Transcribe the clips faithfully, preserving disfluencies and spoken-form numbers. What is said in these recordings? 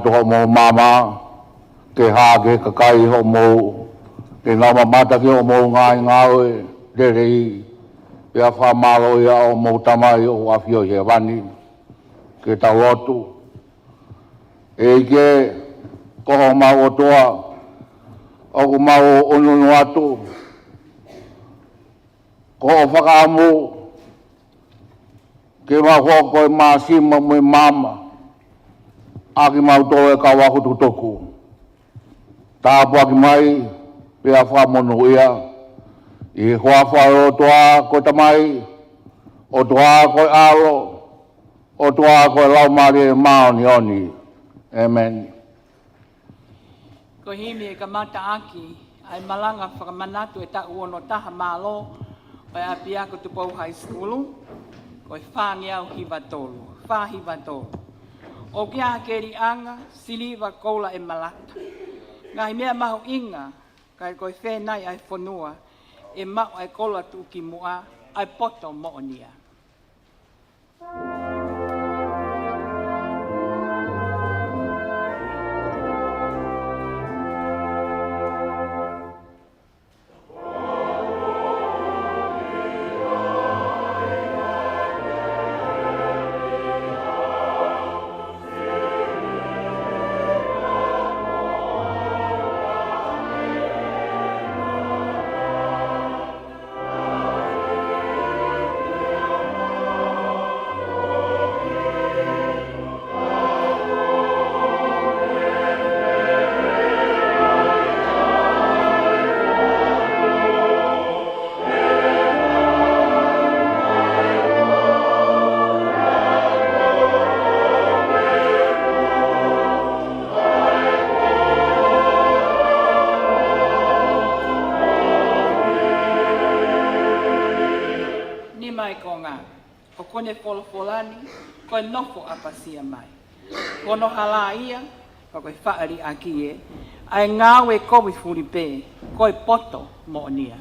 Hoʻomou maama, ke hā ki he kakai hoʻomou, ke nau mamata ki hoʻomou ngaahi ngāue lelei, pea fakamālō ia hoʻomou Tamai ʻoku ʻafio ʻi hēvani. Ke tau lotu. ʻEiki, ko homau ʻOtua, ʻoku mau ʻunuʻunu atu, ko hoʻo fakaʻamu ke mau hoko ko e māsima mo e maama ʻa kimautolu ʻa e kau ako tukutuku. Tāpuaki mai, pea fakamonūʻia, ʻi he huafa ʻo e ʻOtua ko e Tamai, ʻOtua ko e ʻAlo, ʻOtua ko e Laumālie Māʻoniʻoni. ʻĒmeni. Ko e himi ʻe kamata ʻaki ʻa e malanga fakamanatu ʻo e taʻu ono taha mālō ʻo e ʻapiako Tupou High School, ko e fāngeau hiva tolu, fā hiva tolu. ʻOku ʻi ai ha keliʻanga, siliva, koula ʻe malata. Ngaahi meʻa mahuʻinga, ka ko e fē nai ʻa e fonua ʻe maʻu ʻa e koula tuʻukimuʻa, ʻa e poto moʻonia. Nima ʻi he konga, ʻoku ne folofola ni, ko e nofo ʻapasia mai. Ko hono hala ia, ka ko e faʻa liʻaki ē, ʻa e ngāue kovi fuli pē, ko e poto moʻonia.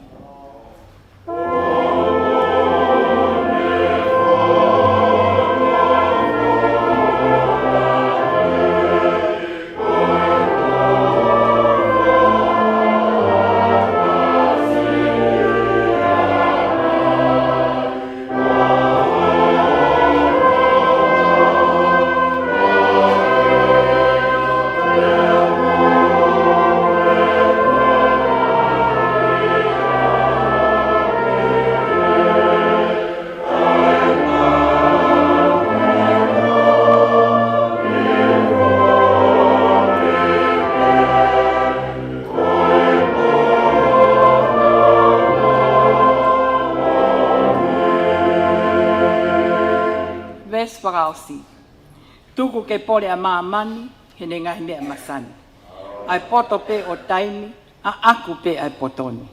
Veesi fakaʻosi. Tuku ke pole ʻa māmani, heʻene ngaahi meʻa masani. ʻA e poto pē ʻo taimi, ʻaʻaku pē ʻa e poto ni.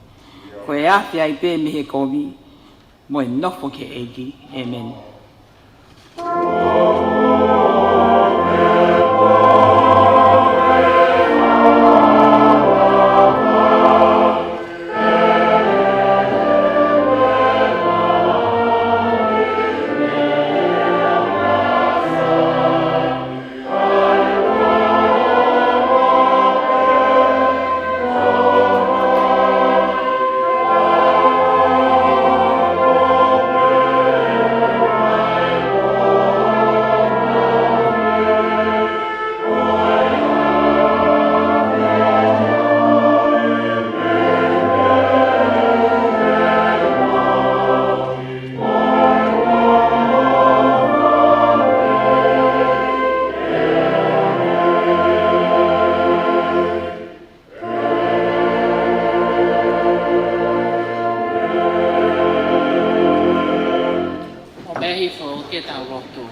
Ko e afe ai pē mei he kovi, mo e nofo ki he ʻEiki. ʻĒmeni. ʻO mei hifo ke tau lotu.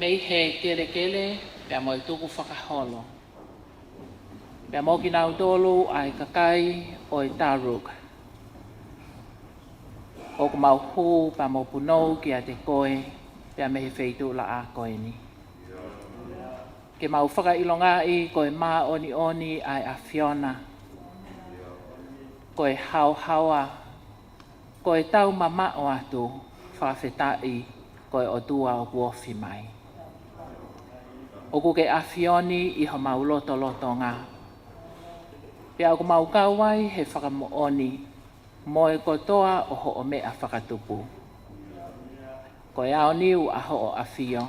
Mei he kelekele, pea mo e tukufakaholo. Pea mo kinautolu ʻa e kakai ʻo e Taruka. ʻOku mau hū pea mo punou kiate koe, pea mei he feituʻu laʻā ko eni. Ke mau fakaʻilongaʻi ko e māʻoniʻoni ʻa e ʻAfiona. Ko e haohaoa, ko e tau mamaʻo atu, fakafetaʻi ko e ʻOtua ʻoku ofi mai. ʻOku ke ʻAfiona ʻi homau lotolotonga. Pea ʻoku mau kau ai he fakamoʻoni mo e kotoa ʻo hoʻo meʻa fakatupu. Ko e aoniu ʻa hoʻo ʻAfio,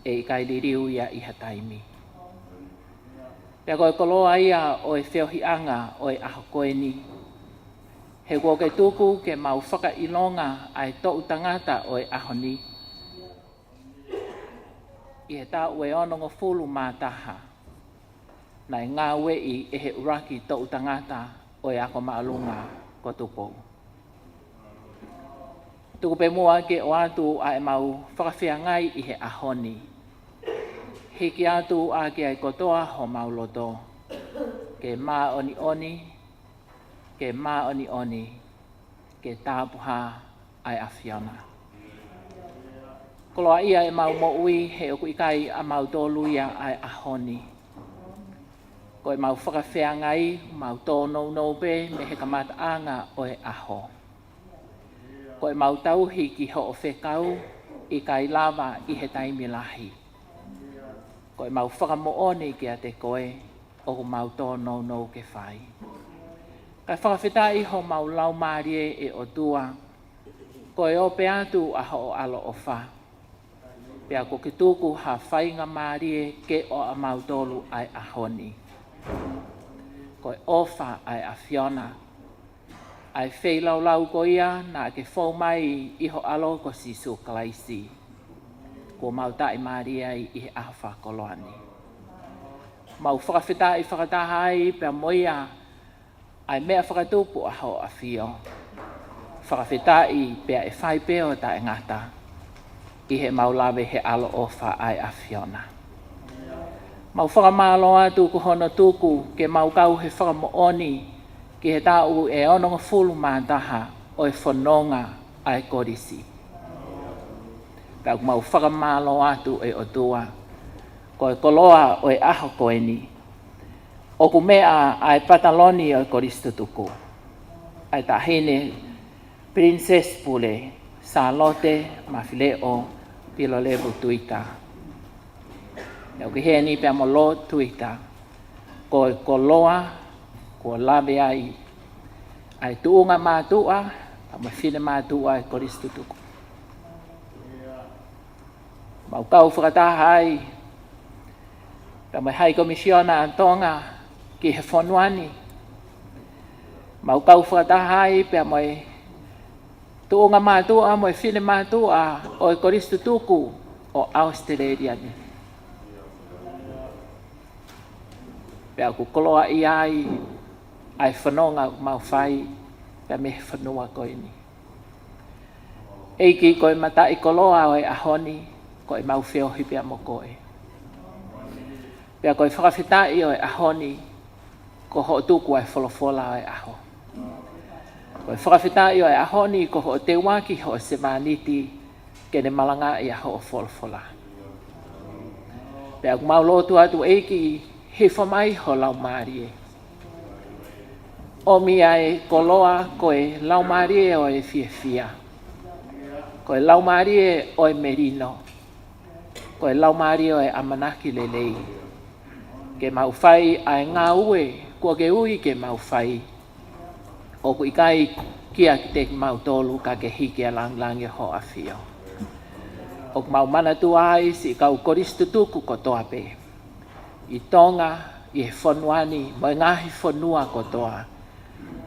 ʻe ʻikai liliu ia ʻi ha taimi. Pea ko e koloa ia ʻo e feohiʻanga ʻo e ʻaho ko eni, he kuo ke tuku ke mau fakaʻilonga ʻa e toʻu tangata ʻo e ʻaho ni. ʻI he taʻu ʻe onongofulu mā taha, naʻe ngāueʻi ʻe he ʻuluaki toʻu tangata ʻo e ako māʻolunga ko Tupou. Tuku pē muʻa ke ʻoatu ʻa ʻemau fakafeangai ʻi he ʻaho ni. Hiki atu ʻa e kiʻi kotoa homau loto. Ke māʻoniʻoni, ke māʻoniʻoni, ke tāpuhā ʻa e ʻAfiona. Koloaʻia ʻemau moʻui he ʻoku ʻikai ʻamautolu ia ʻa e ʻaho ni. Ko ʻemau fakafeangai, mau tōnounou pē mei he kamataʻanga ʻo e ʻaho. Ko ʻemau tauhi ki hoʻo fekau, ʻikai lava ʻi he taimi lahi. Ko ʻemau fakamoʻoni kiate koe, ʻoku mau tōnounou ke fai. Kae fakafetaʻi homau laumālie ʻe ʻOtua, ko e ope atu ʻa hoʻo ʻaloʻofa. Pea kuo ke tuku ha faingamālie ke ʻoʻomautolu ʻa e ʻaho ni. Ko e ʻofa ʻa e ʻAfiona, ʻa e feilaulau ko ia naʻa ke fou mai ʻi ho ʻAlo ko Sīsū Kalaisi, kuo mau taʻimālie ai ʻi he ʻaho fakakoloa ni. Mau fakafetaʻi fakataha ai pea mo ia ʻa e meʻa fakatupu ʻa hoʻo ʻAfio. Fakafetaʻi pea ʻe fai pē ʻo taʻengata ʻi heʻemau lave he ʻaloʻofa ʻa e ʻAfiona. Mau fakamālō atu ko hono tuku ke mau kau he fakamoʻoni ki he taʻu ʻe onongofulu mā taha ʻo e fononga ʻa e kolisi. Pea ʻoku mau fakamālō atu ʻe ʻOtua, ko e koloa ʻo e ʻaho ko eni, ʻoku meʻa ʻa e pataloni ʻo e kolisi tutuku, ʻa e Taʻahine Princess Pule, Sālote Mafileʻo Pilolevu Tuita. Pea ʻoku ʻi heni pea mo Lord Tuita, ko e koloa kuo lave ai ʻa e tuʻunga mātuʻa, pea mo e finemātuʻa ʻo e kolisi tutuku. Mau kau fakataha ai pea mo e High Commissioner ʻa Tonga ki he fonua ni. Mau kau fakataha ai pea mo e tuʻunga mātuʻa mo e finemātuʻa ʻo e kolisi tutuku ʻo ʻAositelēlia ni. Pea ʻoku koloaʻia ai ʻa e fononga ʻoku mau fai pea mei he fonua ko eni. ʻEiki, ko e mataʻikoloa ʻo e ʻaho ni, ko ʻemau feohi pea mo koe. Pea ko e fakafetaʻi ʻo e ʻaho ni, ko hoʻo tuku ʻa e folofola ʻo e ʻaho. Ko e fakafetaʻi ʻo e ʻaho ni, ko hoʻo teuaki hoʻo sevāniti ke ne malangaʻi ʻa hoʻo folofola. Pea ʻoku mau lotu atu, ʻEiki, hifo mai ho Laumālie. ʻOmi ʻa e koloa ko e laumālie ʻo e fiefia, ko e laumālie ʻo e melino, ko e laumālie ʻo e ʻamanaki lelei, ke mau fai ʻa e ngāue kuo ke ui ke mau fai. ʻOku ʻikai kiate kimautolu ka ke hiki ʻa e lāngilangi ʻo ho ʻAfio. ʻOku mau manatua ai siʻi kau kolisi tutuku kotoa pē ʻi Tonga, ʻi he fonua ni, mo e ngaahi fonua kotoa,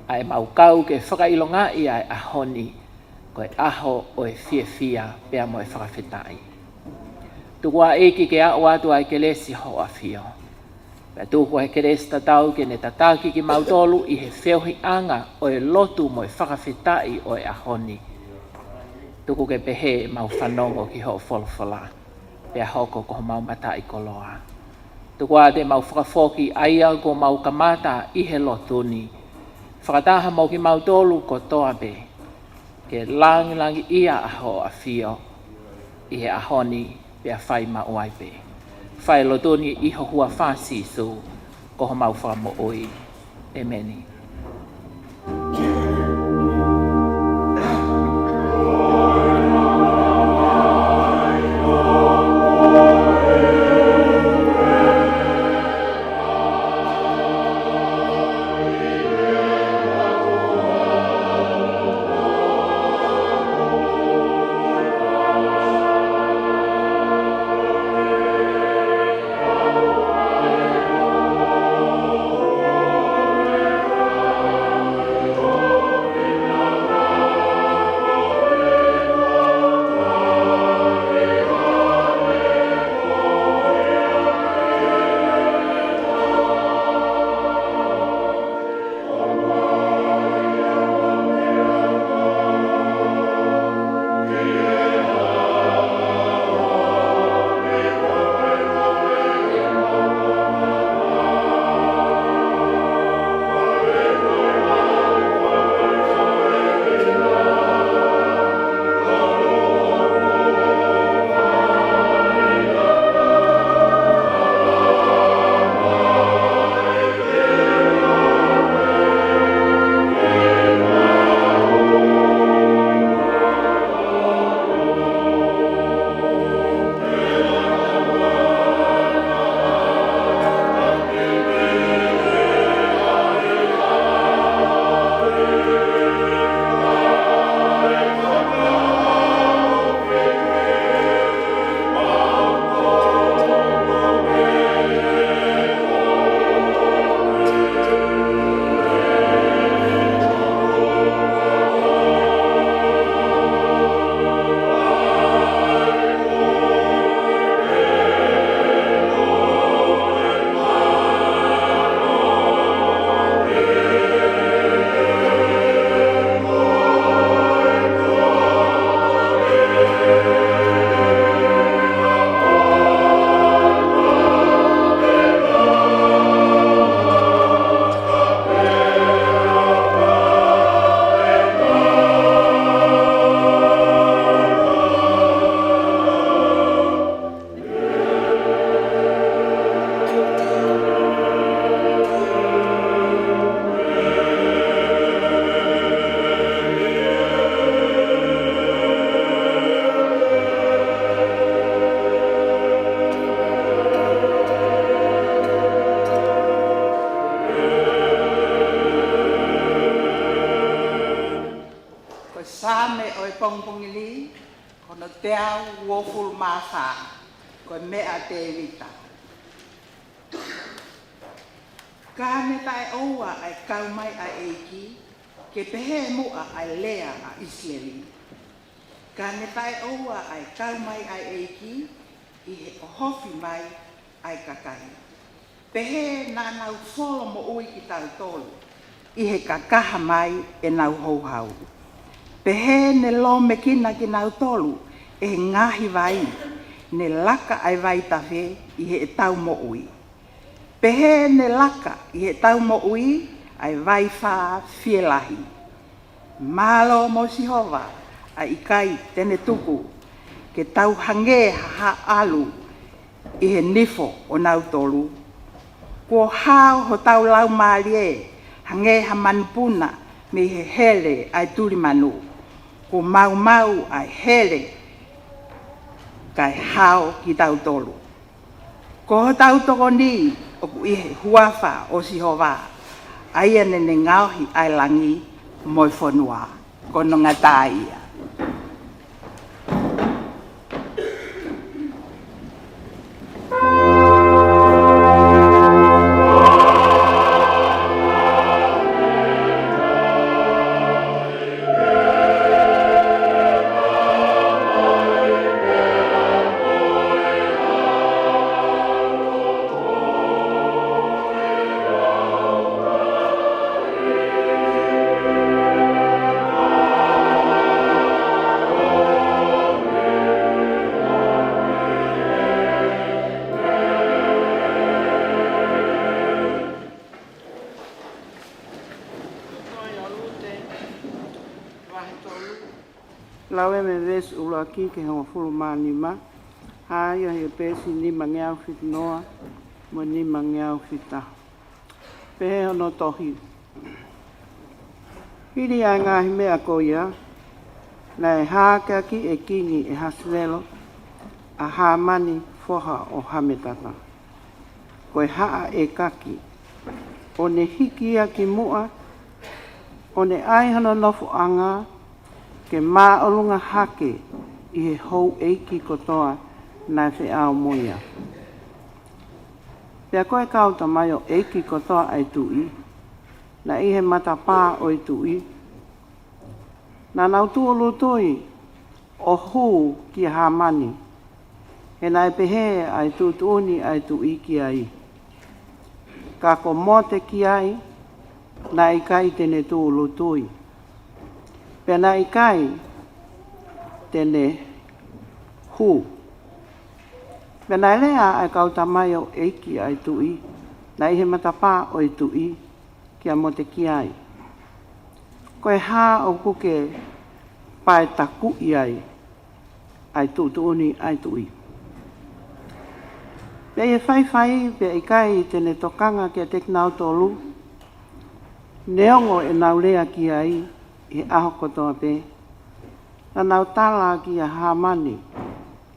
ʻa ʻemau kau ke fakaʻilongaʻi ʻa e ʻaho ni ko e ʻaho ʻo e fiefia pea mo e fakafetaʻi. Tuku ā, ʻEiki, ke aʻu atu ʻa e kelesi ʻa ho ʻAfio. Pea tuku ʻa e kelesi tatau ke ne tataki kimautolu ʻi he feohiʻanga ʻo e lotu mo e fakafetaʻi ʻo e ʻaho ni. Tuku ke pehē ʻemau fanongo ki hoʻo folofola, pea hoko ko homau mataʻikoloa. Tuku ā te mau fakafoki ʻa ia kuo mau kamata ʻi he lotu ni. Fakataha mo kimautolu kotoa pē, ke lāngilangiʻia ʻa ho ʻAfio ʻi he ʻaho ni pea fai maʻu ai pē. Fai e lotu ni ʻi ho huafa, Sīsū, ko homau Fakamoʻui. ʻEmeni. Teau uofulu mā fā. Ko e meʻa ʻa Tēvita. Ka ne taʻeʻoua ʻa e kau mai ʻa e ʻEiki, ke pehē muʻa ʻa e lea ʻa ʻIsileli. Ka ne taʻeʻoua ʻa e kau mai ʻa e ʻEiki, ʻi he ʻohofi mai ʻa e kakai. Pehē naʻa nau folo moʻui kitautolu ʻi he kakaha mai ʻenau houhau. Pehē ne lōmekina kinautolu ʻe he ngaahi vai, ne laka ʻa e vaitafe ʻi heʻetau moʻui. Pehē ne laka ʻi heʻetau moʻui ʻa e vaifā fielahi. Mālō mo Sihova, ʻa e ʻikai te ne tuku ke tau hangē ha haʻalu ʻi he nifo ʻonautolu. Kuo hao hotau laumālie hangē ha manupuna mei he hele ʻa e tulimanu. Kuo maumau ʻa e hele kae hao kitautolu. Ko hotau tokoni ʻoku ʻi he huafa ʻo Sihova, ʻa ia naʻa ne ngaohi ʻa e langi mo e fonua. Ko hono ngata ia. Lau ʻa e veesi ʻuluaki ki he hongofulu mā nima, hā ia he peesi nimangeau fitu noa mo e nimangeau fitu taha. Pehē hono tohi. Hili ʻa e ngaahi meʻa ko ia, naʻe hākeakiʻi ʻe Kingi ʻEhasivelo ʻa Hāmani foha ʻo Hametata, ko e haʻa ʻEkaki, ʻo ne hiki ia ki muʻa, ʻo ne ʻai hono nofoʻanga ke māʻolunga hake ʻi he houʻeiki kotoa naʻe feʻao mo ia. Pea ko e kau tamaioʻeiki kotoa ʻa e tuʻi, naʻe ʻi he matapā ʻo e tuʻi, naʻa nau tūʻulutui ʻo hū kia Hāmani, he naʻe pehē ʻa e tuʻutuʻuni ʻa e tuʻi ki ai. Ka ko Motekiai, naʻe ʻikai te ne tūʻulutui, pea naʻe ʻikai te ne hū. Pea naʻe lea ʻa e kau tamaioʻeiki ʻa e tuʻi, naʻe ʻi he matapā ʻo e tuʻi, kia Motekiai, ko e hā ʻoku ke paetakuʻi ai ʻa e tuʻutuʻuni ʻa e tuʻi? Pea ʻi he faifai, pea ʻikai te ne tokanga kiate kinautolu, neongo ʻenau lea ki ai ʻi he ʻaho kotoa pē, naʻa nau tala kia Hāmani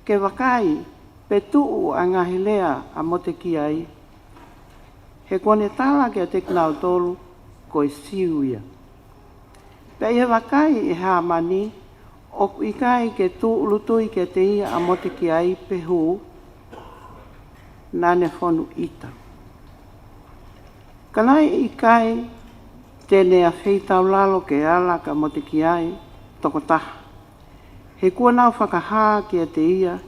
ke vakai pe tuʻu ʻa e ngaahi lea ʻa Motekiai, he kuo ne tala kiate kinautolu ko e Siu ia. Pea ʻi he vakai ʻe Hāmani ʻoku ʻikai ke tūʻulutui kiate ia ʻa Motekiai pe hū, naʻa ne fonu ʻita. Ka naʻe ʻikai te ne afeitaulalo ke ala kia Motekiai tokotaha, he kuo nau fakahā kiate ia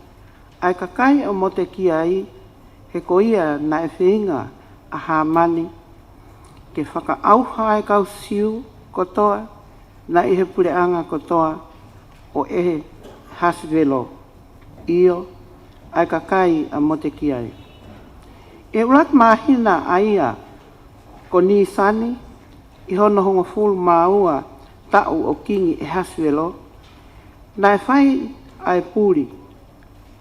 ʻa e kakai ʻo Motekiai, he ko ia naʻe feinga ʻa Hāmani ke fakaʻauha ʻa e kau Siu kotoa naʻe ʻi he puleʻanga kotoa ʻo ʻEhasivelo, ʻio, ʻa e kakai ʻa Motekiai. ʻI he ʻuluaki māhina ʻa ia ko Nīsani, ʻi hono hongofulu mā ua taʻu ʻo Kingi ʻEhasivelo, naʻe fai ʻa e puli,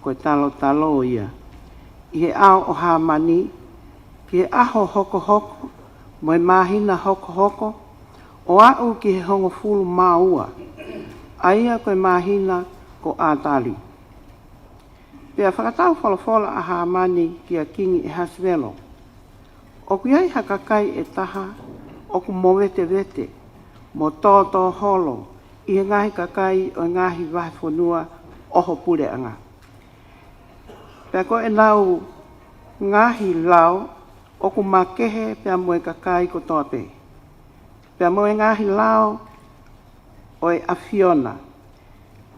ko e talotalo ia, ʻi he ʻao ʻo Hāmani, ki he ʻaho hokohoko mo e māhina hokohoko, ʻo aʻu ki he hongofulu mā ua, ʻa ia ko e māhina ko ʻAtali. Pea fakatau folofola ʻa Hāmani kia Kingi ʻEhasivelo, ʻOku ʻi ai ha kakai ʻe taha ʻoku movetevete mo tōtōholo ʻi he ngaahi kakai ʻo e ngaahi vahefonua ʻo ho puleʻanga. Pea ko ʻenau ngaahi lao ʻoku makehe pea mo e kakai kotoa pē, pea mo e ngaahi lao ʻo e ʻAfiona.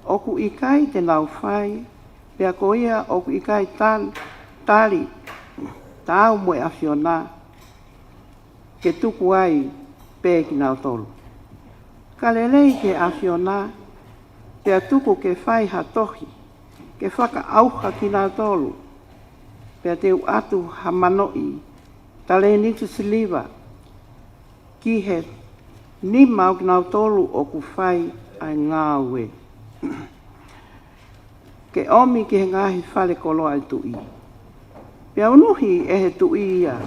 ʻOku ʻikai te nau fai, pea ko ia ʻoku ʻikai tal-, tali, taau mo e ʻAfiona, ke tuku ai pē kinautolu. Ka lelei ki he ʻAfiona, pea tuku ke fai ha tohi, ke fakaʻauha kinautolu, pea te u ʻatu ha manoʻi talēniti siliva ki he nima ʻo kinautolu ʻoku fai ʻa e ngāue, ke ʻomi ki he ngaahi fale koloa ʻa e tuʻi. Pea unuhi ʻe he tuʻi ia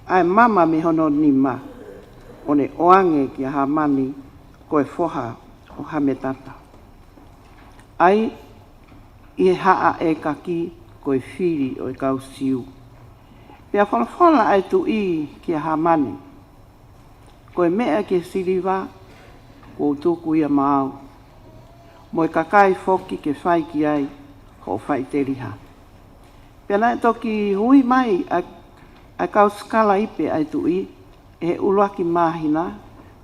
ʻa e mama mei hono nima, ʻo ne ʻoange kia Hamani ko e foha ʻo Hametata, ʻa ia ʻi he haʻa ʻEkaki, ko e fili ʻo e kau Siu. Pea folofola ʻa e tuʻi kia Hamani, Ko e meʻa ki he siliva, kuo u tuku ia maʻau, mo e kakai foki ke fai ki ai hoʻo faʻiteliha. Pea naʻe toki ui mai ʻa, ʻa e kau sikalaipe ʻa e tuʻi ʻi he ʻuluaki māhina,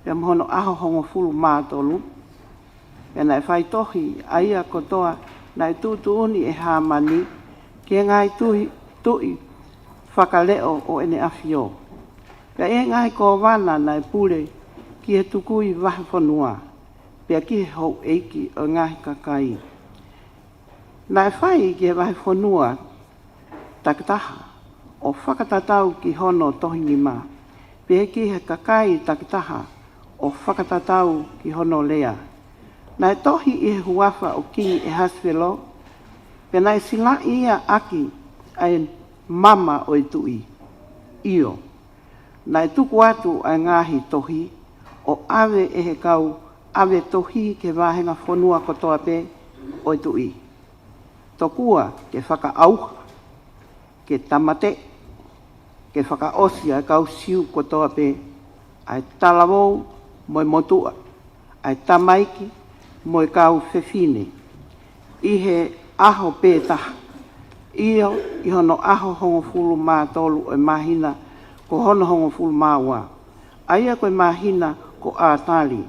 pea mo hono ʻaho hongofulu mā tolu. Pea naʻe faitohi ʻa ia kotoa naʻe tuʻutuʻuni ʻe Hamani ki he ngaahi tuʻi, tuʻi fakaleʻo ʻo ʻEne ʻAfio, pea ʻi he ngaahi kōvana naʻe pule ki he tukui vahefonua, pea ki he houʻeiki ʻo e ngaahi kakai. Naʻe fai ki he vahefonua takitaha ʻo fakatatau ki hono tohinima, pea ki he kakai takitaha ʻo fakatatau ki hono lea. Naʻe tohi ʻi he huafa ʻo Kingi ʻEhasivelo, pea naʻe silaʻi ia ʻaki ʻa e mama ʻo e tuʻi. ʻIo, naʻe tuku atu ʻa e ngaahi tohi ʻo ʻave ʻe he kau ʻave tohi ki he vāhenga fonua kotoa pē ʻo e tuʻi, tokua ke fakaʻauha, ke tāmateʻi, ke fakaʻosi ʻa e kau Siu kotoa pē, ʻa e talavou mo e motuʻa, ʻa e tamaiki mo e kau fefine, ʻi he ʻaho pē taha, ʻio, ʻi hono ʻaho hongofulu mā tolu ʻo e māhina ko hono hongofulu mā ua, ʻa ia ko e māhina ko ʻAtali,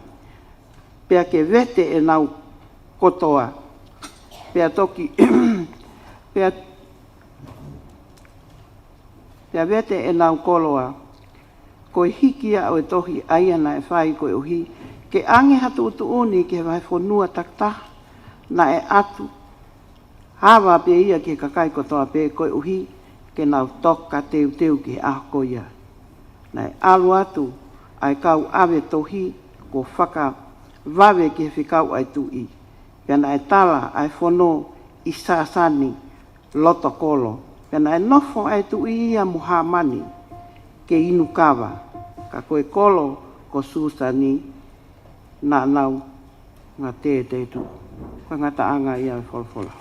pea ke vete ʻenau kotoa, pea toki, pea, pea vete ʻenau koloa, ko e hiki ia ʻo e tohi ʻa ia naʻe fai koeʻuhi ke ʻange ha tuʻutuʻuni ki he vahefonua takitaha naʻe ʻatu, ʻave pē ia ki he kakai kotoa pē koeʻuhi ke nau toka teuteu ki he ʻaho ko ia. Naʻe ʻalu atu ʻa e kau ʻave tohi kuo fakavave ki he fekau ʻa e tuʻi, pea naʻe tala ʻa e fono ʻi Sasani loto kolo. Pea naʻe nofo ʻa e tuʻi ia mo Hamani ke inu kava, ka ko e kolo ko Susani naʻa nau ngātētē tuʻu. Ko e ngataʻanga ia ʻo e folofola.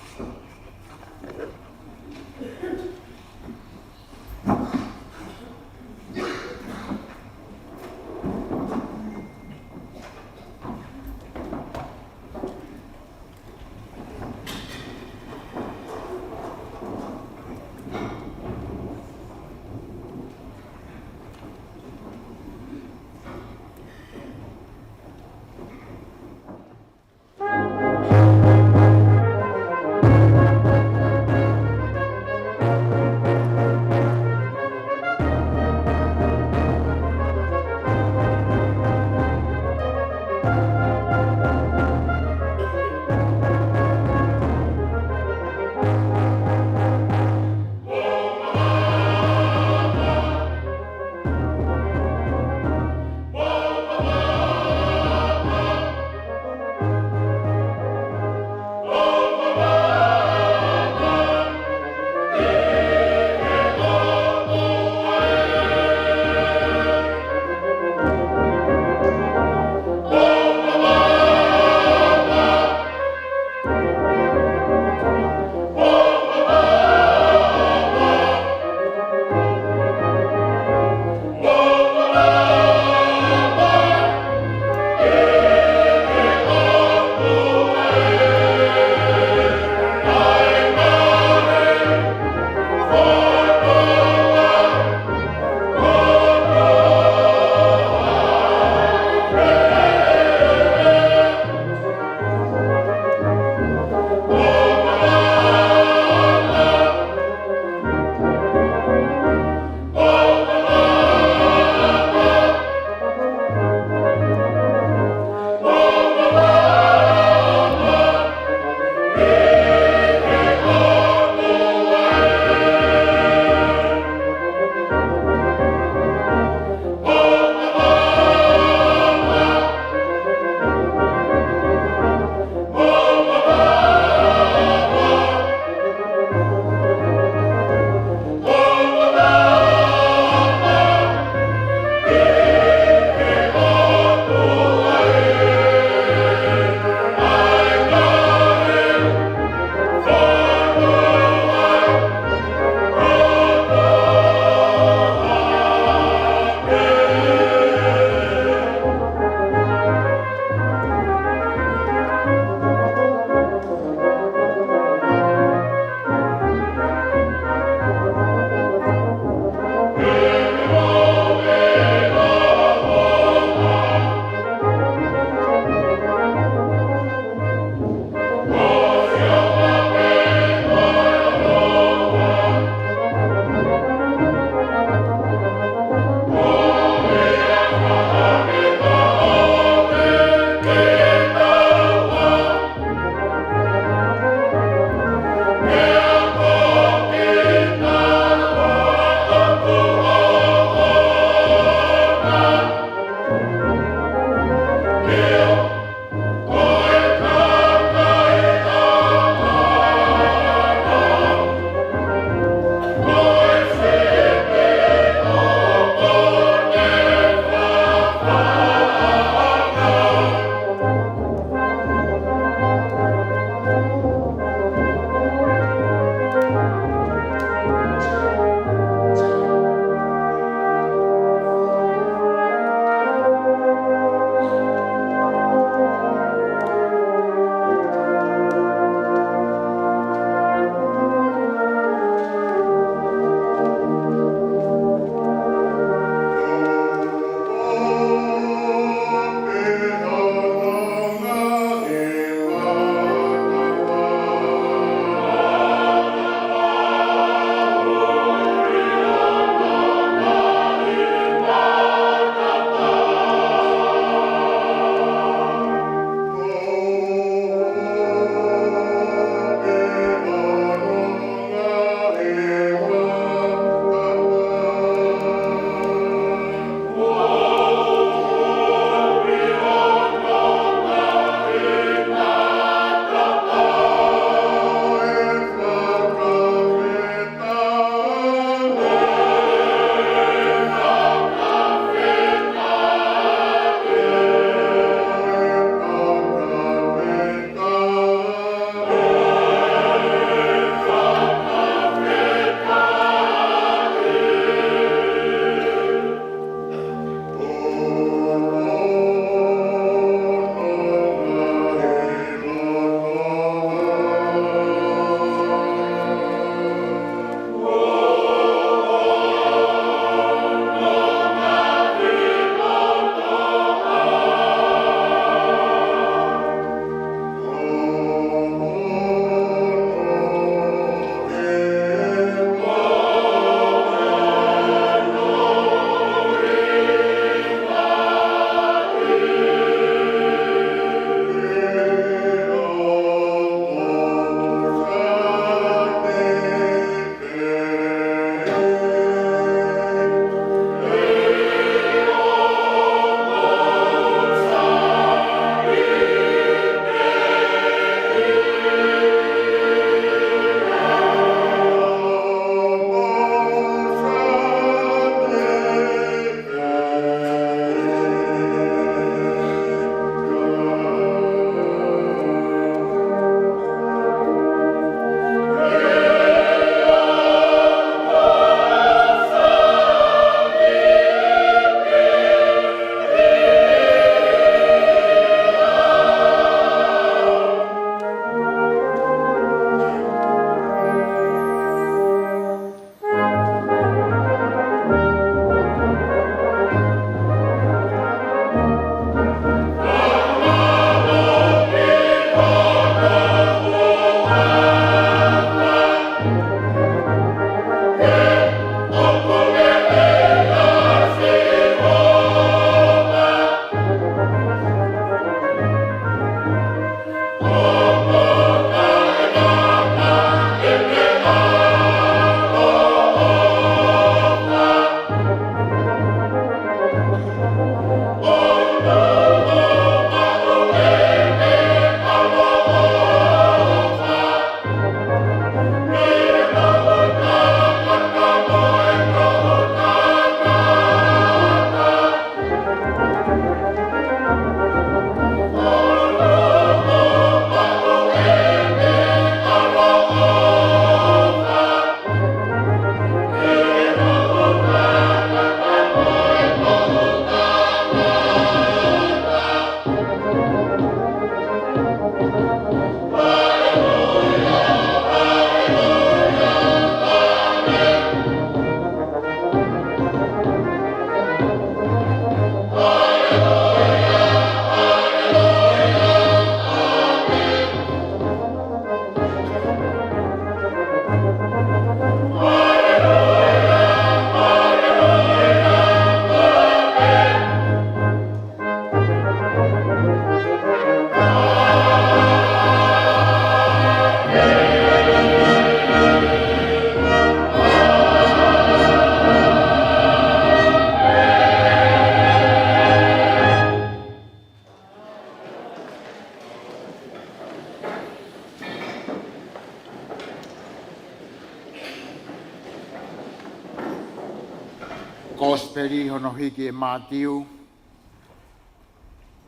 Kosipeli hono hiki ʻe Mātiu,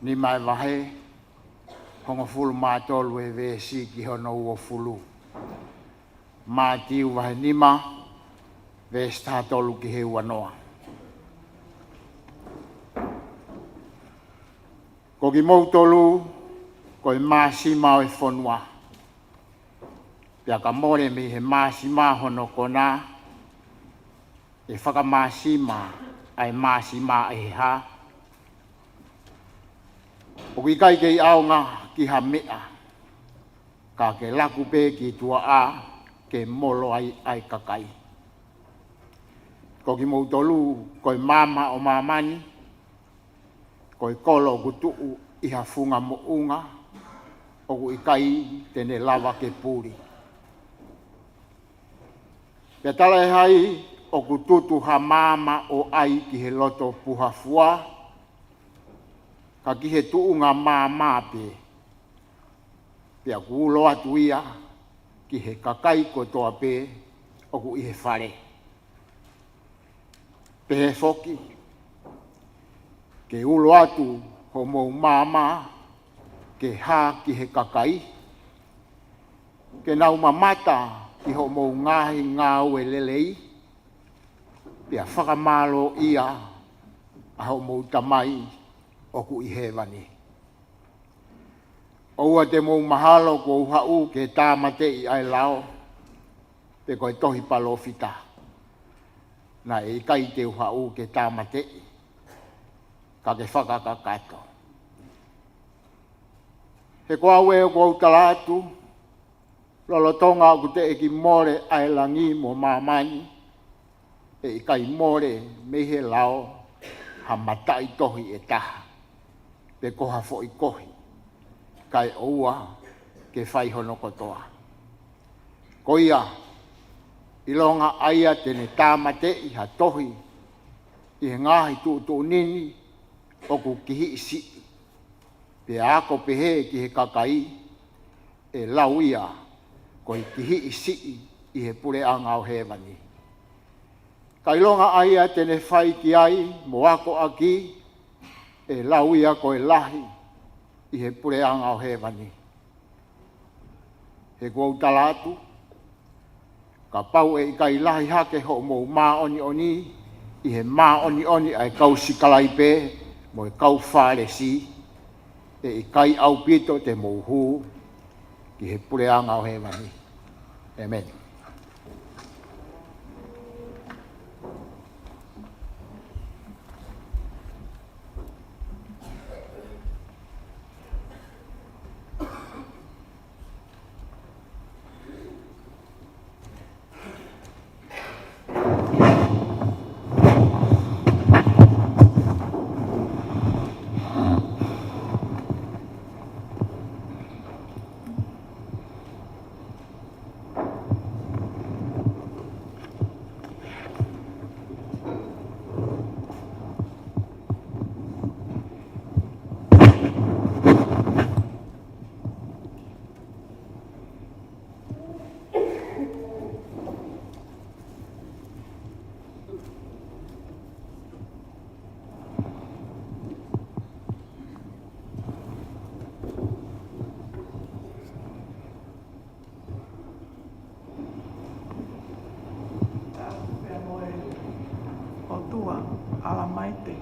nima ʻe vahe, hongofulu mā tolu ʻe veesi ki hono uofulu. Mātiu vahe nima, veesi taha tolu ki he ua noa. Ko kimoutolu, ko e māsima ʻo e fonua. Pea ka mole mei he māsima hono konā, ʻe fakamāsima ʻa e māsima ʻe he hā? ʻOku ʻikai kei ʻaonga ki ha meʻa, ka ke laku pē ki tuʻa ke molo ai ʻa e kakai. Ko kimoutolu, ko e maama ʻo māmani. Ko e kolo ʻoku tuʻu ʻi ha funga moʻunga, ʻoku ʻikai te ne lava ke puli. Pea talaʻehai ʻoku tutu ha maama ʻo ʻai ki he loto puha fua, ka ki he tuʻunga maama pē, pea ʻoku ulo atu ia ki he kakai kotoa pē ʻoku ʻi he fale. Pehē foki, ke ulo atu hoʻomou maama ke hā ki he kakai, ke nau mamata ki hoʻomou ngaahi ngāue lelei, pea fakamālōʻia ʻa hoʻomou Tamai ʻoku ʻi hēvani. ʻOua te mou mahalo kuo u haʻu ke tāmateʻi ʻa e lao, pe ko e tohi palōfita. Naʻe ʻikai te u haʻu ke tāmateʻi, ka ke fakakakato. He ko au ē ʻoku ou tala atu, lolotonga ʻoku teʻeki mole ʻa e langi mo māmani, ʻe ʻikai mole mei he lao ha mataʻitohi ʻe taha, pe ko ha foʻi kohi, kae ʻoua ke fai hono kotoa. Ko ia, ʻilonga ʻa ia te ne tāmateʻi ha tohi ʻi he ngaahi tuʻutuʻuni ni ʻoku kihiʻi siʻi, pea ako pehē ki he kakai, ʻe lau ia ko e kihiʻi siʻi ʻi he puleʻanga ʻo hēvani. Ka ʻilonga ʻa ia te ne fai ki ai mo akoʻaki, ʻe lau ia ko e lahi ʻi he puleʻanga ʻo hēvani. He ʻoku ou tala atu, kapau ʻe ʻikai lahi hake hoʻomou māʻoniʻoni ʻi he māʻoniʻoni ʻa e kau sikalaipe mo e kau Fālesi, ʻe ʻikai ʻaupito te mou hū ki he puleʻanga ʻo hēvani. ʻĒmeni. Pea mo e ʻOtua ʻAlamaite,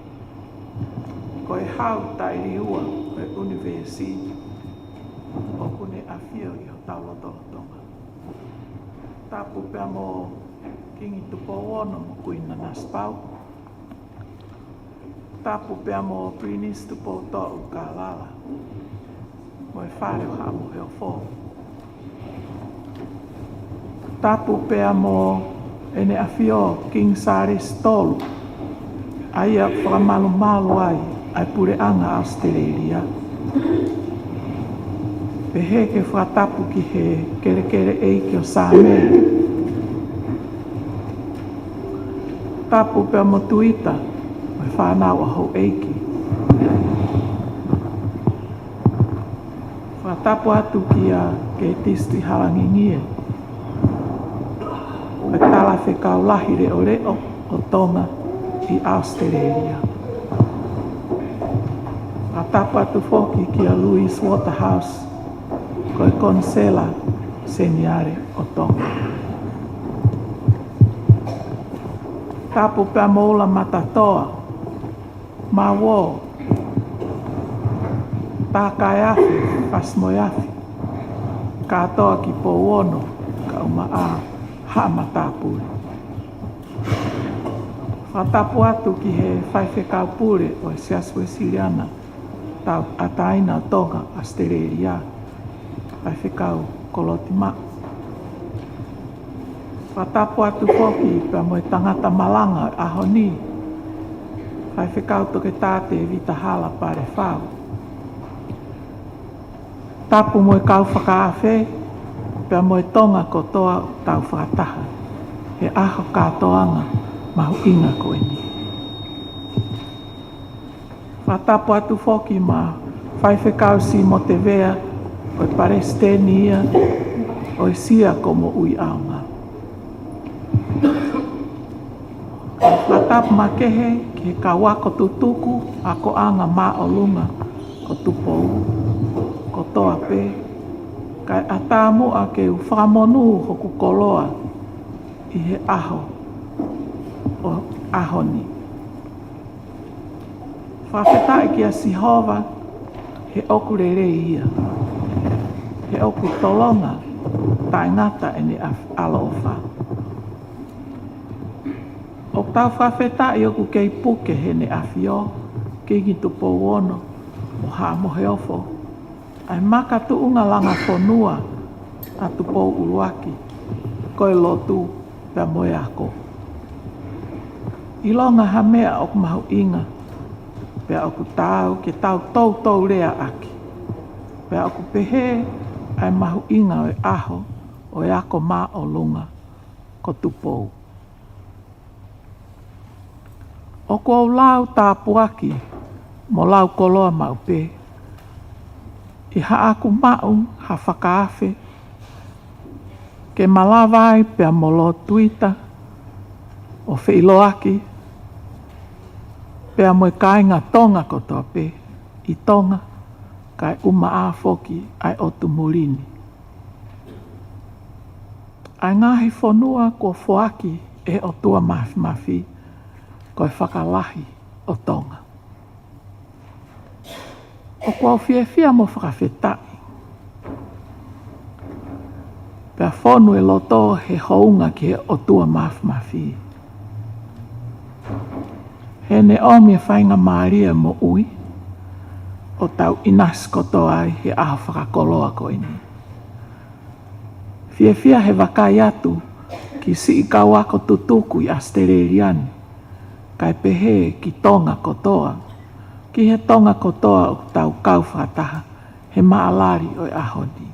ko e hau taʻeliua ʻo e ʻunivēsi, ʻoku ne ʻafio ʻi hotau lotolotonga. Tapu pea mo Kingi Tupou Ono mo Kuini Nanasipauʻu. Tapu pea mo Pilinisi Tupoutoʻa ʻUlukalala, mo e Fale ʻo Haʻa Moheofo. Tapu pea mo ʻEne ʻAfio Kingi Sālesi Tolu, ʻa ia ʻoku fakamalumalu ai ʻa e puleʻanga ʻAositelēlia. Pehē ke fakatapu ki he kelekele ʻeiki ʻo Sāmei. Tapu pea mo Tuita, mo e fānau ʻa houʻeiki. Fakatapu atu kia Keitisi Tuʻihalangingie, ko e Talafekau Lahi Leʻoleʻo ʻo Tonga, ʻi ʻAositelēlia. Fakatapu atu foki kia Louise Waterhouse, ko e Konisela Seniale ʻo Tonga. Tapu pea mo Ula Matatoa, Mauō, Takaeafe, Fasimoeafe, kātoa ki Pouono, kae ʻumaʻā Haʻa Matāpule. Fakatapu atu ki he Faifekau Pule ʻo e Siasi Uēsiliana Tauʻatāina ʻo Tonga, ʻAositelēlia, Faifekau Koloti Maʻu. Fakatapu atu foki pea mo e tangata malanga ʻo e ʻaho ni, Faifekau Toketā Tēvita Hala Palefau. Tapu mo e kau fakaafe, pea mo e Tonga kotoa ʻoku tau fakataha he ʻaho kātoanga mahuʻinga ko eni. Fakatapu atu foki maʻa Faifekau Simote Vea, ko e Palesiteni ia ʻo e Sia ko Moʻui ʻAonga. Fakatapu makehe ki he kau ako tutuku akoʻanga māʻolunga ko Tupou kotoa pē, kae ʻatā muʻa ke u fakamonū hoku koloa ʻi he ʻaho ʻo e ʻaho ni. Fakafetaʻi kia Sihova he ʻoku lelei ia, he ʻoku tolonga taʻengata ʻene ʻaf-, ʻaloʻofa. ʻOku tau fakafetaʻi ʻoku kei puke heʻene ʻAfio, Kingi Tupou Ono mo Haʻamoheofo, ʻa e makatuʻunga langa fonua ʻa Tupou ʻUluaki, ko e lotu pea mo e ako. ʻIlonga ha meʻa ʻoku mahuʻinga, pea ʻoku taau ke tau toutou lea ʻaki, pea ʻoku pehē ʻa e mahuʻinga ʻo e ʻaho ʻo e ako māʻolunga ko Tupou. ʻOku ou lau tāpuaki mo lau koloa maʻu pē ʻi haʻaku maʻu ha fakaafe ke malava ai pea mo Lord Tuita ʻo feʻiloaki pea mo e kāinga Tonga kotoa pē ʻi Tonga, kae ʻumaʻā foki ʻa e ʻotu muli ni, ʻa e ngaahi fonua kuo foaki ʻe he ʻOtua Māfimafi ko e fakalahi ʻo Tonga. ʻOku ou fiefia mo fakafetaʻi, pea fonu e loto he hounga ki he ʻOtua Māfimafi. He ne ʻomi e faingamālie moʻui ʻo tau ʻinasi kotoa ai he ʻaho fakakoloa ko eni. Fiefia he vakai atu ki siʻi kau ako tutuku ʻi ʻAositelēlia ni, kae pehē ki Tonga kotoa, ki he Tonga kotoa ʻoku tau kau fakataha he maʻalali ʻo e ʻaho ni.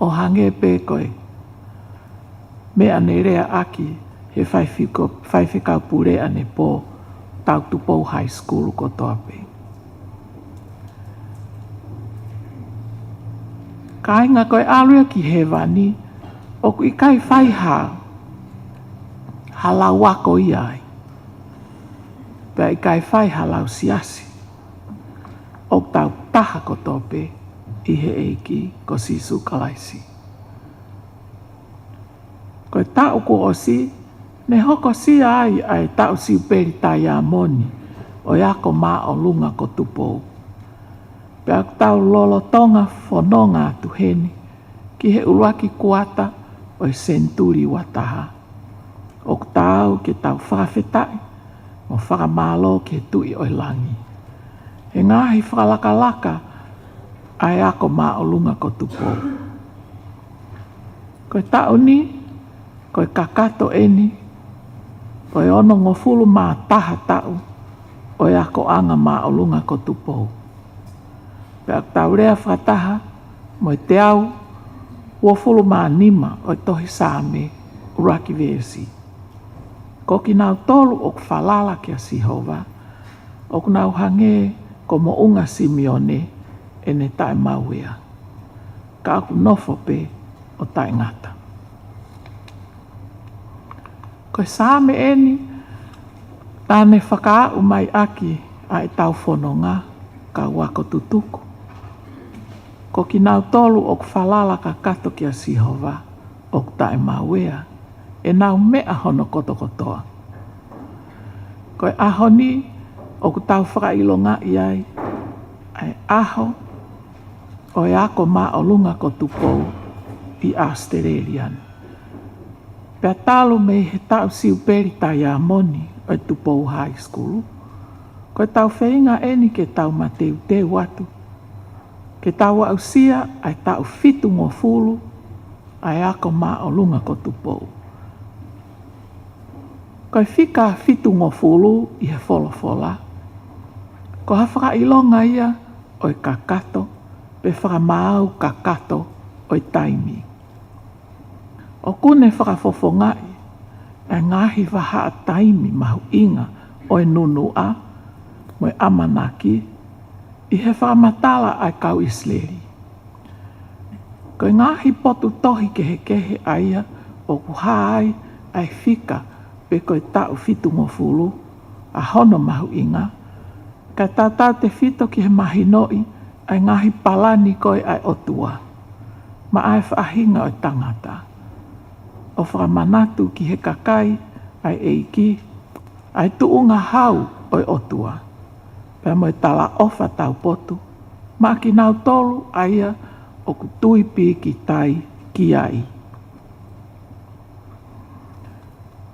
ʻO hangē pē ko e meʻa ne lea ʻaki he faifiko-, faifekau pule ʻanepō, tau Tupou High School kotoa pē. Kāinga, ko e ʻalu ia ki hēvani, ʻoku ʻikai fai ha, ha lau ako ia ai, pea ʻikai fai ha lau siasi. ʻOku tau taha kotoa pē ʻi he ʻEiki ko Sīsū Kalaisi. Ko e taʻu kuo ʻosi, ne hokosia ai ʻa e taʻu Siupeli Taiamoni ʻo e ako māʻolunga ko Tupou. Pea ʻoku tau lolotonga fononga atu heni ki he ʻuluaki kuata ʻo e senituli ua taha. ʻOku taau ke tau fakafetaʻi mo fakamālō ki he Tuʻi ʻo e Langi he ngaahi fakalakalaka ʻa e ako māʻolunga ko Tupou. Ko e taʻu ni, ko e kakato eni ʻo e onongofulu mā taha taʻu ʻo e akoʻanga māʻolunga ko Tupou. Pea ʻoku tau lea fakataha mo e teau uofulu mā nima ʻo e tohi Saame, ʻuluaki veesi: Ko kinautolu ʻoku falala kia Sihova, ʻoku nau hangē ko Moʻunga Simione ʻene taʻemauea, ka ʻoku nofo pē ʻo taʻengata. Ko e Saame ʻeni naʻa ne fakaaʻu mai ʻaki ʻa ʻetau fononga, kau ako tutuku. Ko kinautolu ʻoku falala kakato kia Sihova, ʻoku taʻemaueʻi ʻenau meʻa hono kotokotoa. Ko e ʻaho ni ʻoku tau fakaʻilongaʻi ai ʻa e ʻaho ʻo e ako māʻolunga ko Tupou ʻi ʻAositelēlia ni. Pea talu mei he taʻu siupeli taiamoni ʻo e Tupou High School, ko ʻetau feinga ʻeni ke tau mateuteu atu ke tau aʻusia ʻa e taʻu fitungofulu ʻa e ako māʻolunga ko Tupou. Ko e fika fitungofulu ʻi he folofola, ko ha fakaʻilonga ia ʻo e kakato pe fakamaau kakato ʻo e taimi. ʻOku ne fakafofongaʻi ʻa e ngaahi vahaʻa taimi mahuʻinga ʻo e nunuʻa mo e ʻamanaki ʻi he fakamatala ʻa e kau ʻIsileli. Ko e ngaahi potu tohi kehekehe ʻa ia ʻoku hā ai ʻa e fika pe ko e taʻu fitungofulu ʻa hono mahuʻinga, kae tautautefito ki he mahinoʻi ʻa e ngaahi palani ko ē ʻa e ʻOtua maʻa e faʻahinga ʻo e tangata, ʻo fakamanatu ki he kakai ʻa e ʻEiki ʻa e tuʻunga hau ʻo e ʻOtua, pea mo e talaʻofa taupotu maʻa kinautolu ʻa ia ʻoku tui pīkitai ki ai.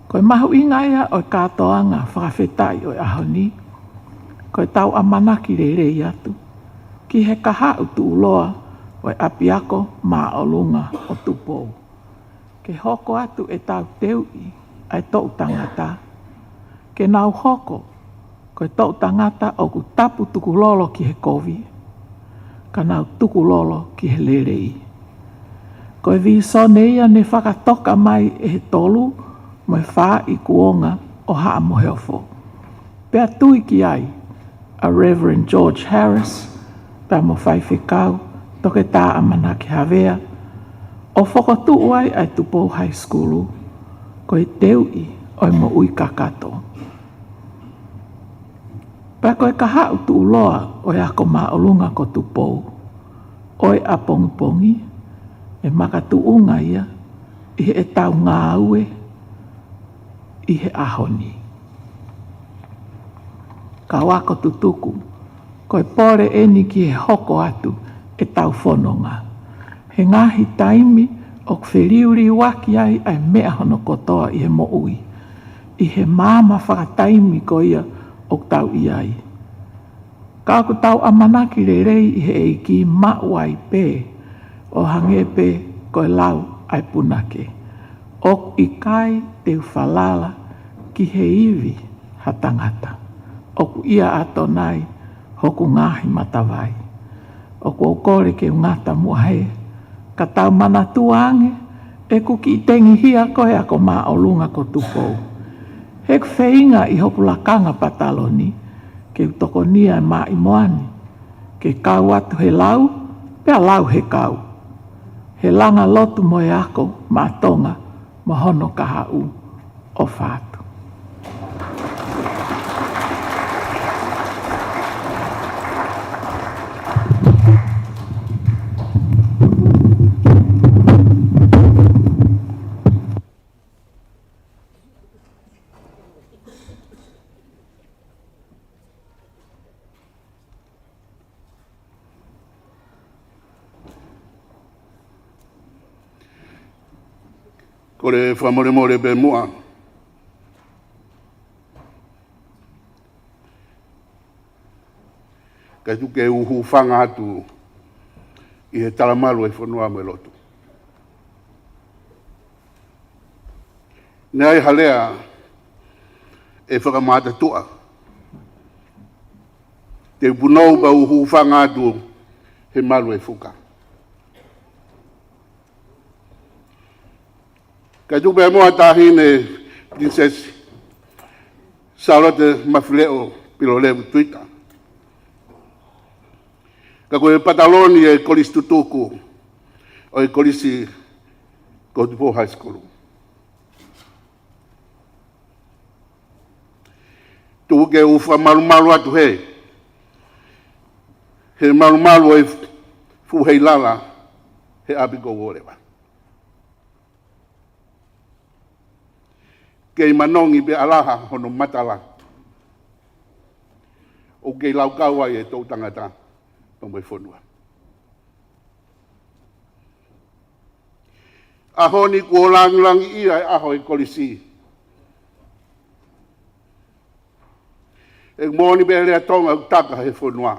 Ko e mahuʻinga ia ʻo e kātoanga fakafetaʻi ʻo e ʻaho ni, ko ʻetau ʻamanaki lelei atu ki he kahaʻu tuʻuloa ʻo e ʻapiako māʻolunga ʻo Tupou, ke hoko atu ʻetau teuʻi ʻa e toʻu tangata ke nau hoko ko e toʻu tangata ʻoku tapu tukulolo ki he kovi, ka nau tukulolo ki he lelei. Ko e vīsone ia ne fakatoka mai ʻe he tolu mo e fā ikuonga ʻo Haʻa Moheofo, pea tui ki ai ʻa Reverend George Harris pea mo Faifekau Toketā ʻAmanaki Havea, ʻo fokotuʻu ai ʻa e Tupou High School ko e teuʻi ʻo e moʻui kakato. Pea ko e kahaʻu tuʻuloa ʻo e ako māʻolunga ko Tupou ʻo e ʻapongipongi, ʻe makatuʻunga ia ʻi heʻetau ngāue ʻi he ʻaho ni. Kau ako tutuku, ko e pole ʻeni ki he hoko atu ʻetau fononga. He ngaahi taimi ʻoku feliuliuaki ai ʻa e meʻa hono kotoa ʻi he moʻui, ʻi he maama fakataimi ko ia ʻoku tau ʻi ai. Ka ʻoku tau ʻamanaki lelei ʻi he ʻEiki maʻu ai pē, ʻo hangē pē ko e lau ʻa e punake: ʻOku ʻikai te u falala ki he ivi ha tangata, ʻoku ʻia ʻAtonai hoku ngaahi matavai. ʻOku ou kole ke u ngata muʻa hē, ka tau manatua ange ʻeku kiʻi tengihia ko e ako māʻolunga ko Tupou. He ʻoku feinga ʻi hoku lakanga pataloni ke u tokonia e māʻimoa ni ke kau atu he lau, pea lau he kau, he langa lotu mo e ako maʻa Tonga mo hono kahaʻu. ʻOfa atu. Kole fakamolemole pē muʻa, kae tuku ke u hūfanga atu ʻi he talamalu ʻa e fonua mo e lotu. Naʻe ʻi ai ha lea ʻe fakamātuʻa, te u punou pea u hūfanga atu he malu ʻo e fuka. Kae tuku pē muʻa Taʻahine Pilinisesi Sālote Mafileʻo Pilolevu Tuita, ka ko e pataloni ʻo e kolisi tutuku ʻo e kolisi ko Tupou High School. Tuku ke u fakamalumalu atu he, he malumalu ʻo e fuʻu heilala he ʻapi ko Uoleva. Kei manongi pē ʻa Laha hono matala. ʻOku kei laukau ai e toʻu tangata pea mo e fonua. ʻAho ni kuo langilangiʻia e ʻaho e kolisi. ʻE moʻoni pē lea Tonga ʻoku taka he fonua.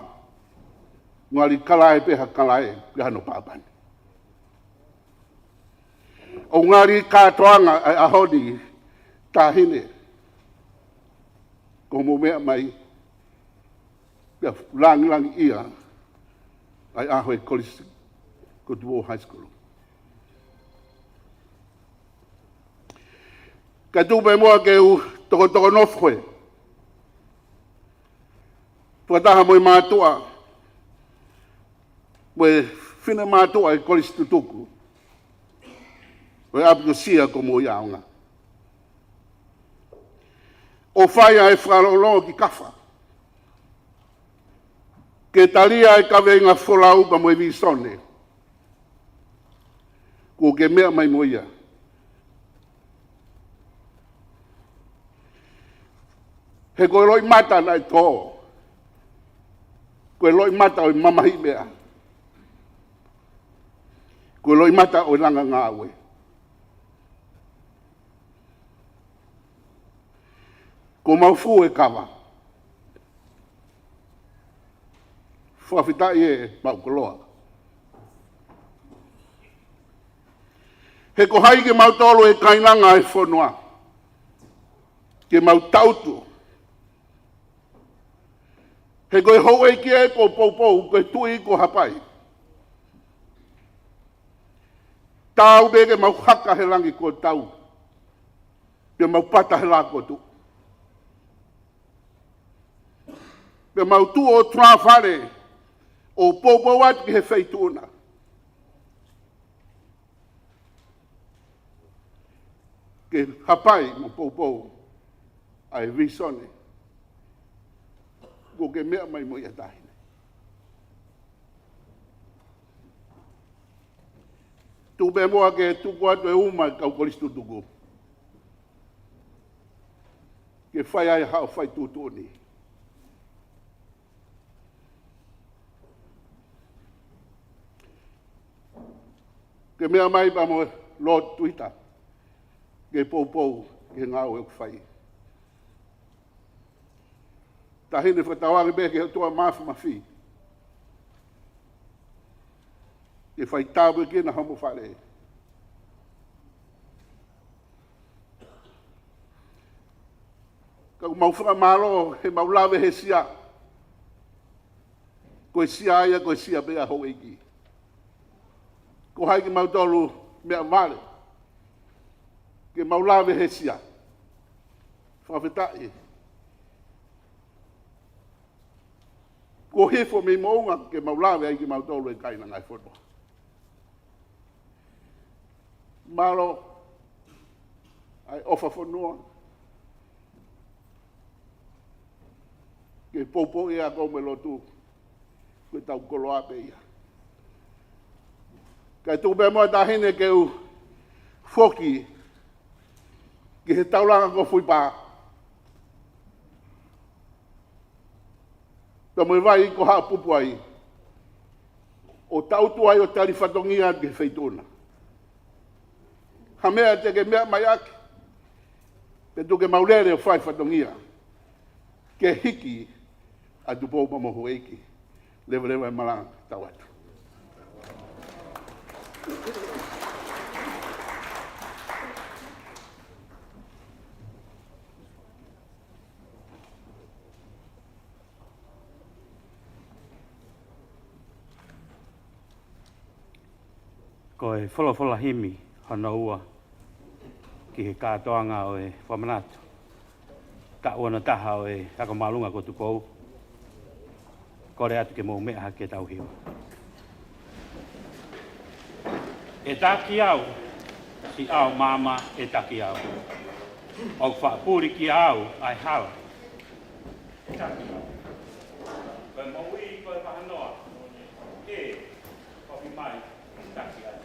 Ngali kalae pē ha kalae, pea hano pāpani. ʻOku ngali kātoanga ʻa e ʻaho ni, Taʻahine. Ko hoʻomo meʻa mai, pea langilangiʻia ʻa e ʻaho e kolisi ko Tupou High School. Ka tuku pē muʻa ke u tokotoko nofo he fakataha mo e mātuʻa, mo e finemātuʻa e kolisi tutuku ʻo e ʻapi ko Sia ko Moʻui ʻAonga. ʻO fai ʻa e fakalongolongo ki Kafa ke talia e kaveinga folau pea mo e vīsone kuo ke meʻa mai mo ia. He ko e loʻimata naʻe tō, ko e loʻimata ʻo e mamahiʻi meʻa, ko e loʻimata ʻo e langa ngāue. Ko mau fū e kava. Fakafetaʻi e mau koloa. He ko hai ke mau tolo e kainanga e fonua ke mau tautu. He ko e houʻeiki ē ko Poupou, ko e tuʻi ko Hapai. Tau pē ke mau haka he langi ko tau. Pea mau pata he lā ko tuʻu. Pea mau tuʻu ʻo tuʻa fale ʻo poupou atu ki he feituʻu na. Ke Hapai mo Poupou ʻa e vīsone kuo ke meʻa mai mo ia Taʻahine. Tuku pē muʻa ke tuku atu e uma e kau kolisi tutuku ke fai ai haʻo fai tuʻutuʻuni. Ke meʻa mai pea mo Lord Tuita ke poupou ki he ngāue ʻoku fai. Taʻahine, fakatauange pē ki he ʻOtua Mafimafi ke fai tāpuekina homo fale. Ka ʻoku mau fakamālō he mau lave he Sia. Ko e Sia ia, ko e Sia pē ʻa houʻeiki. Ko hai ke mau tolu meʻa vale ke mau lave he Sia. Fakafetaʻi. Kuo hifo mei moʻunga ke mau lave ai ke mau tolu e kainanga e fonua. Mālō ʻa e ʻofa fonua. Ke poupou ia ko e lotu. Ko e tau koloa pē ia. Kae tuku pē muʻa Taʻahine ke u foki ki he taulanga ko Fuipā. Pea mo e vai ko Haʻapupu ai. ʻO tautu ai ʻo tali fatongia ki he feituʻu na. Ha meʻa te ke meʻa mai ʻaki. Pea tuku ke mau lele ʻo fai fatongia. Ke hiki ʻa Tupou pea mo houʻeiki. Leveleva e malanga, tau atu. Ko e folofola himi hono ua ki he kātoanga ʻo e fakamanatu. Ka ua na taha ʻo e ako māʻolunga ko Tupou. Kole atu ke mou meʻa hake tau hiva. ʻE taki au, siʻao māmā ʻe taki au. ʻOku faʻa puli kiate au ʻa e hala. Taki au. Ko e moʻui ko e vahanoa. ʻE, ofi mai, taki au.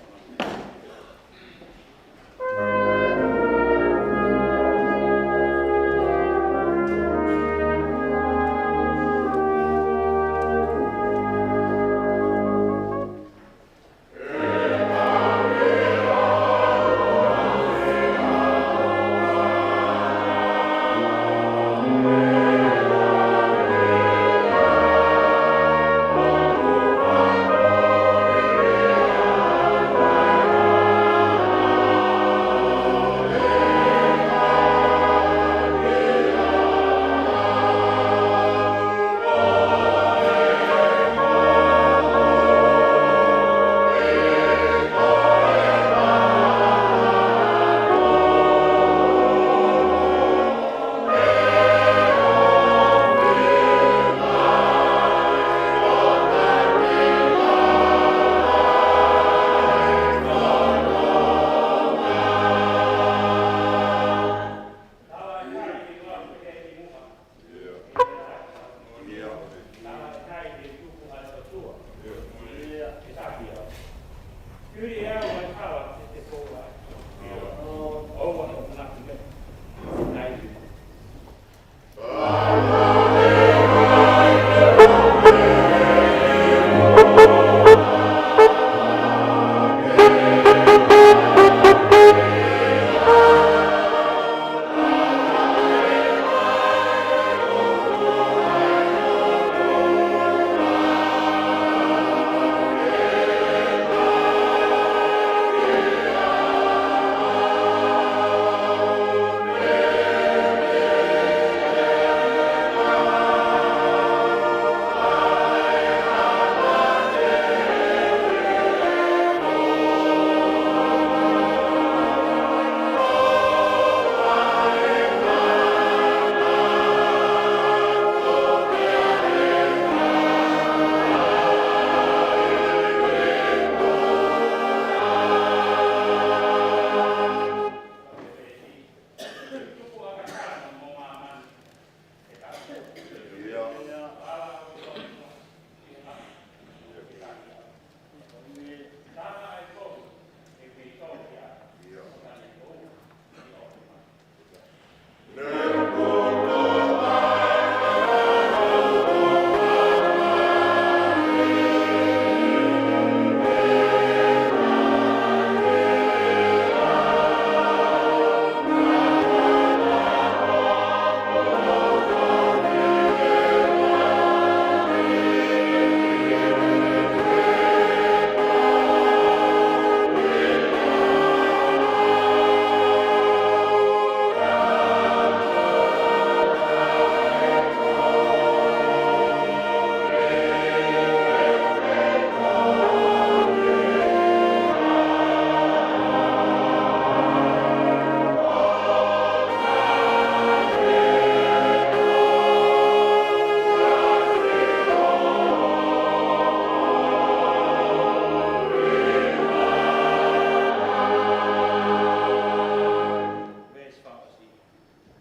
Veesi fakaʻosi.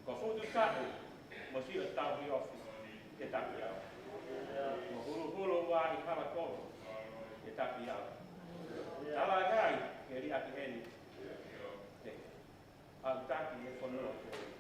Ko Futusaʻu mo Siʻotauhi ofi ke taki au. Mo Huluhulu ua ʻi Halakovi ke taki au. Talaange ai ke liʻaki heni. Te au taki e fonua ko eni.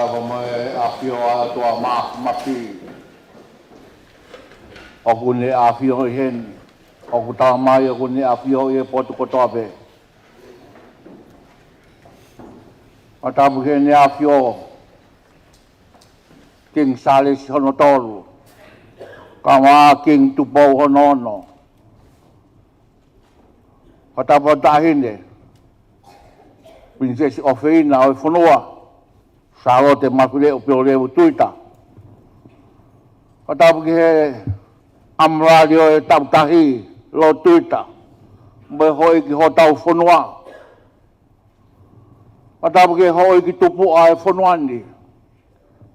Kava mai ʻa e ʻAfio ʻa e ʻOtua Māfimafi. ʻOku ne ʻafio ʻi heni. ʻOku tala mai ʻoku ne ʻafio ʻi he potu kotoa pē. Fakatapu ki Heʻene ʻAfio Kingi Sālesi hono tolu, kae ʻumaʻā Kingi Tupou hono ono. Fakatapu atu Taʻahine Pilinisesi ʻofeina ʻo e fonua, Sālote Mafileʻo Pioleu Tuita. Fakatapu ki he ʻAmilalé ʻo e Tauʻatāina, Lord Tuita, mo e houʻeiki hotau fonua. Fakatapu ki he houʻeiki tupuʻa ʻo e fonua ni,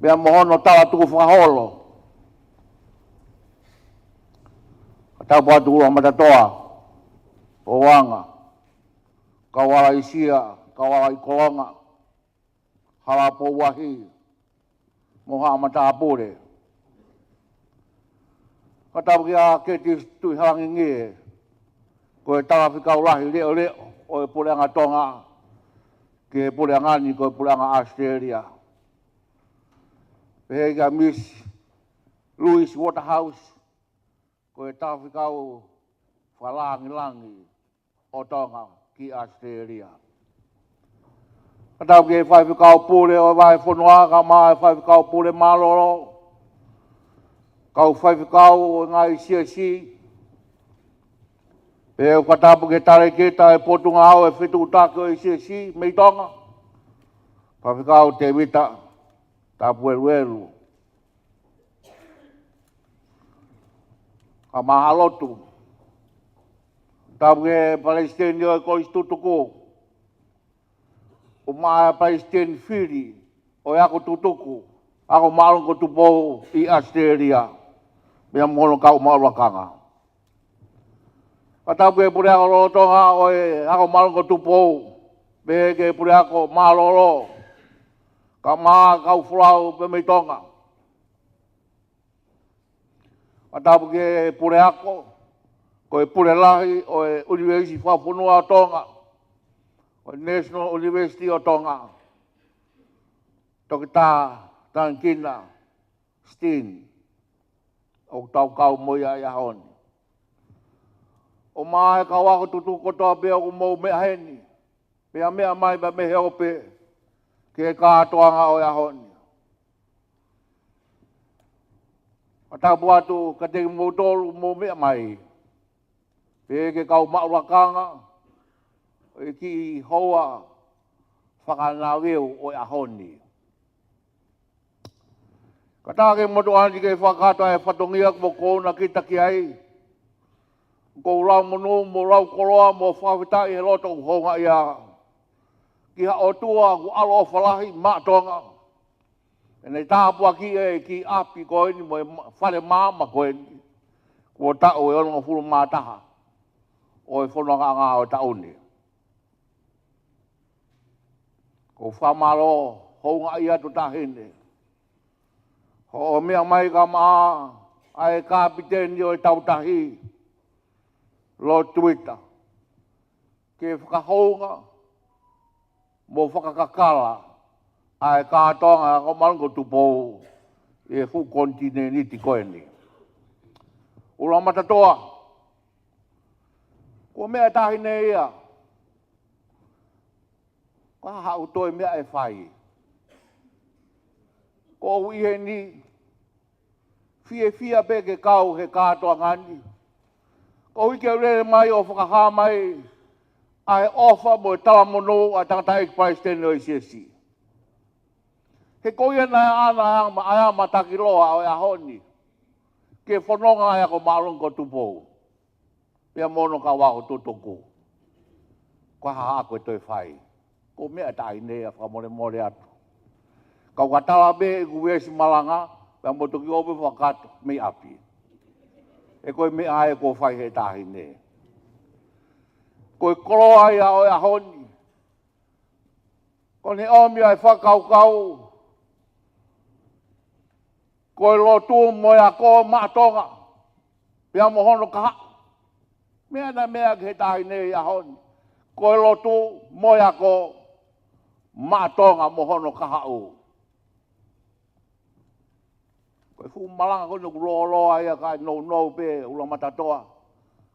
pea mo hono tala tukufakaholo. Fakatapu atu ʻUluamatatoa, Pouanga, Kaualaʻīsia, Kaualaʻikolonga, Halapouahi, mo haʻa matāpule. Fakatapu kia Keti Tuʻihalangingie, ko e talafekau lahi leʻoleʻo ʻo e Puleʻanga Tonga ki he Puleʻanga ni, ko e Puleʻanga ʻAositelēlia. Pehē kia Miss Louise Waterhouse, ko e talafekau fakalāngilangi ʻo Tonga ki ʻAositelēlia. Fakatapu ki he faifekau pule ʻo e vahefonua, kae ʻumaʻā e faifekau pule mālōlō, kau faifekau ʻo e ngaahi siasi. Pea fakatapu ki he talēkita ʻo e Potungāue Fetuʻutaki ʻo e Siasi mei Tonga, Faifekau Tēvita Tapueluelu, kae ʻumaʻā Haʻa Lotu. Fakatapu ki he Palesiteni ʻo e Kolisi Tutuku, ʻumaʻā e Palesiteni fili ʻo e Ako Tutuku, Ako Māʻolunga ko Tupou ʻi ʻAositelēlia, pea mo hono kau maʻu lakanga. Fakatapu ki he Puleako Lolotonga ʻo e Ako Māʻolunga ko Tupou, pehē ki he Puleako Mālōlō, kae ʻumaʻā e kau folau pē mei Tonga. Fakatapu ki he Puleako, ko e Pule Lahi ʻo e ʻUnivēsiti Fakafonua ʻo Tonga, ko e National University of Tonga, Toketā Tangikina Steen, ʻoku tau kau mo ia ʻi he ʻaho ni. ʻUmaʻā e kau ako tutuku kotoa pē ʻoku mou meʻa heni, pea meʻa mai pē mei he ope ki he kātoanga ʻo e ʻaho ni. Fakatapu atu kiate kimoutolu mou meʻa mai, pea ki he kau maʻu lakanga ʻo e kiʻi houa fakanāveu ʻo e ʻaho ni. Kātaki mo tuʻu ʻani ke fakakakato e fatongia kuo ʻosi kita ki ai. ʻOku ou lau monū mo lau koloa mo fakafetaʻi he loto ʻoku houngaʻia ki he ʻOtua ʻoku ʻaloʻofa lahi maʻa Tonga, ʻene tāpuakiʻi e kiʻi ʻapi ko eni mo e ma-, fale maama ko eni kuo taʻu ʻe onongofulu mā taha ʻo e fonongaʻanga ʻo e taʻu ni. ʻOku ou fakamālō houngaʻia atu Taʻahine hoʻo meʻa mai kae ʻumaʻā e Kapiteni ʻo e Tautahi, Lord Tuita, ke fakahounga mo fakakakala ʻa e kātoanga ʻo e Ako Māʻolunga ko Tupou ʻi he fuʻu konitinēniti ko eni. ʻUluamatatoa, ko e meʻa ʻa e Taʻahine ia, ko e hā haʻo toe meʻa ʻe fai? Ko au ʻi heni, fiefia pē ke kau he kātoanga ni. Ko au ke u lele mai ʻo fakahā mai ʻa e ʻofa mo e talamonū ʻa e tangataʻeiki Palesiteni ʻo e Siasi. He ko ia naʻe ʻana ʻa e ama, ʻa e ama taki loa ʻo e ʻaho ni ke fononga ʻa e Ako Māʻolunga ko Tupou, pea mo hono kau ako tutuku. Ko e hā haʻo toe fai? Ko e meʻa ʻa e Taʻahine ia, fakamolemole atu. Kau ka tala pē ʻeku veesi malanga, pea mou toki ō pē fakakakato mei ʻapi. He ko e meʻa ia kuo fai ʻe he Taʻahine. Ko e koloa ia ʻo e ʻaho ni. Ko ʻene ʻomi ʻa e fakakaukau, ko e lotu mo e ako maʻa Tonga, pea mo hono kahaʻu. Meʻa naʻe meʻa ki ai e Taʻahine ʻi he ʻaho ni, ko e lotu mo e ako maʻa Tonga mo hono kahaʻu. Fuʻu malanga ko eni ʻoku lōloa ia kae nounou pē ʻulumatatoa.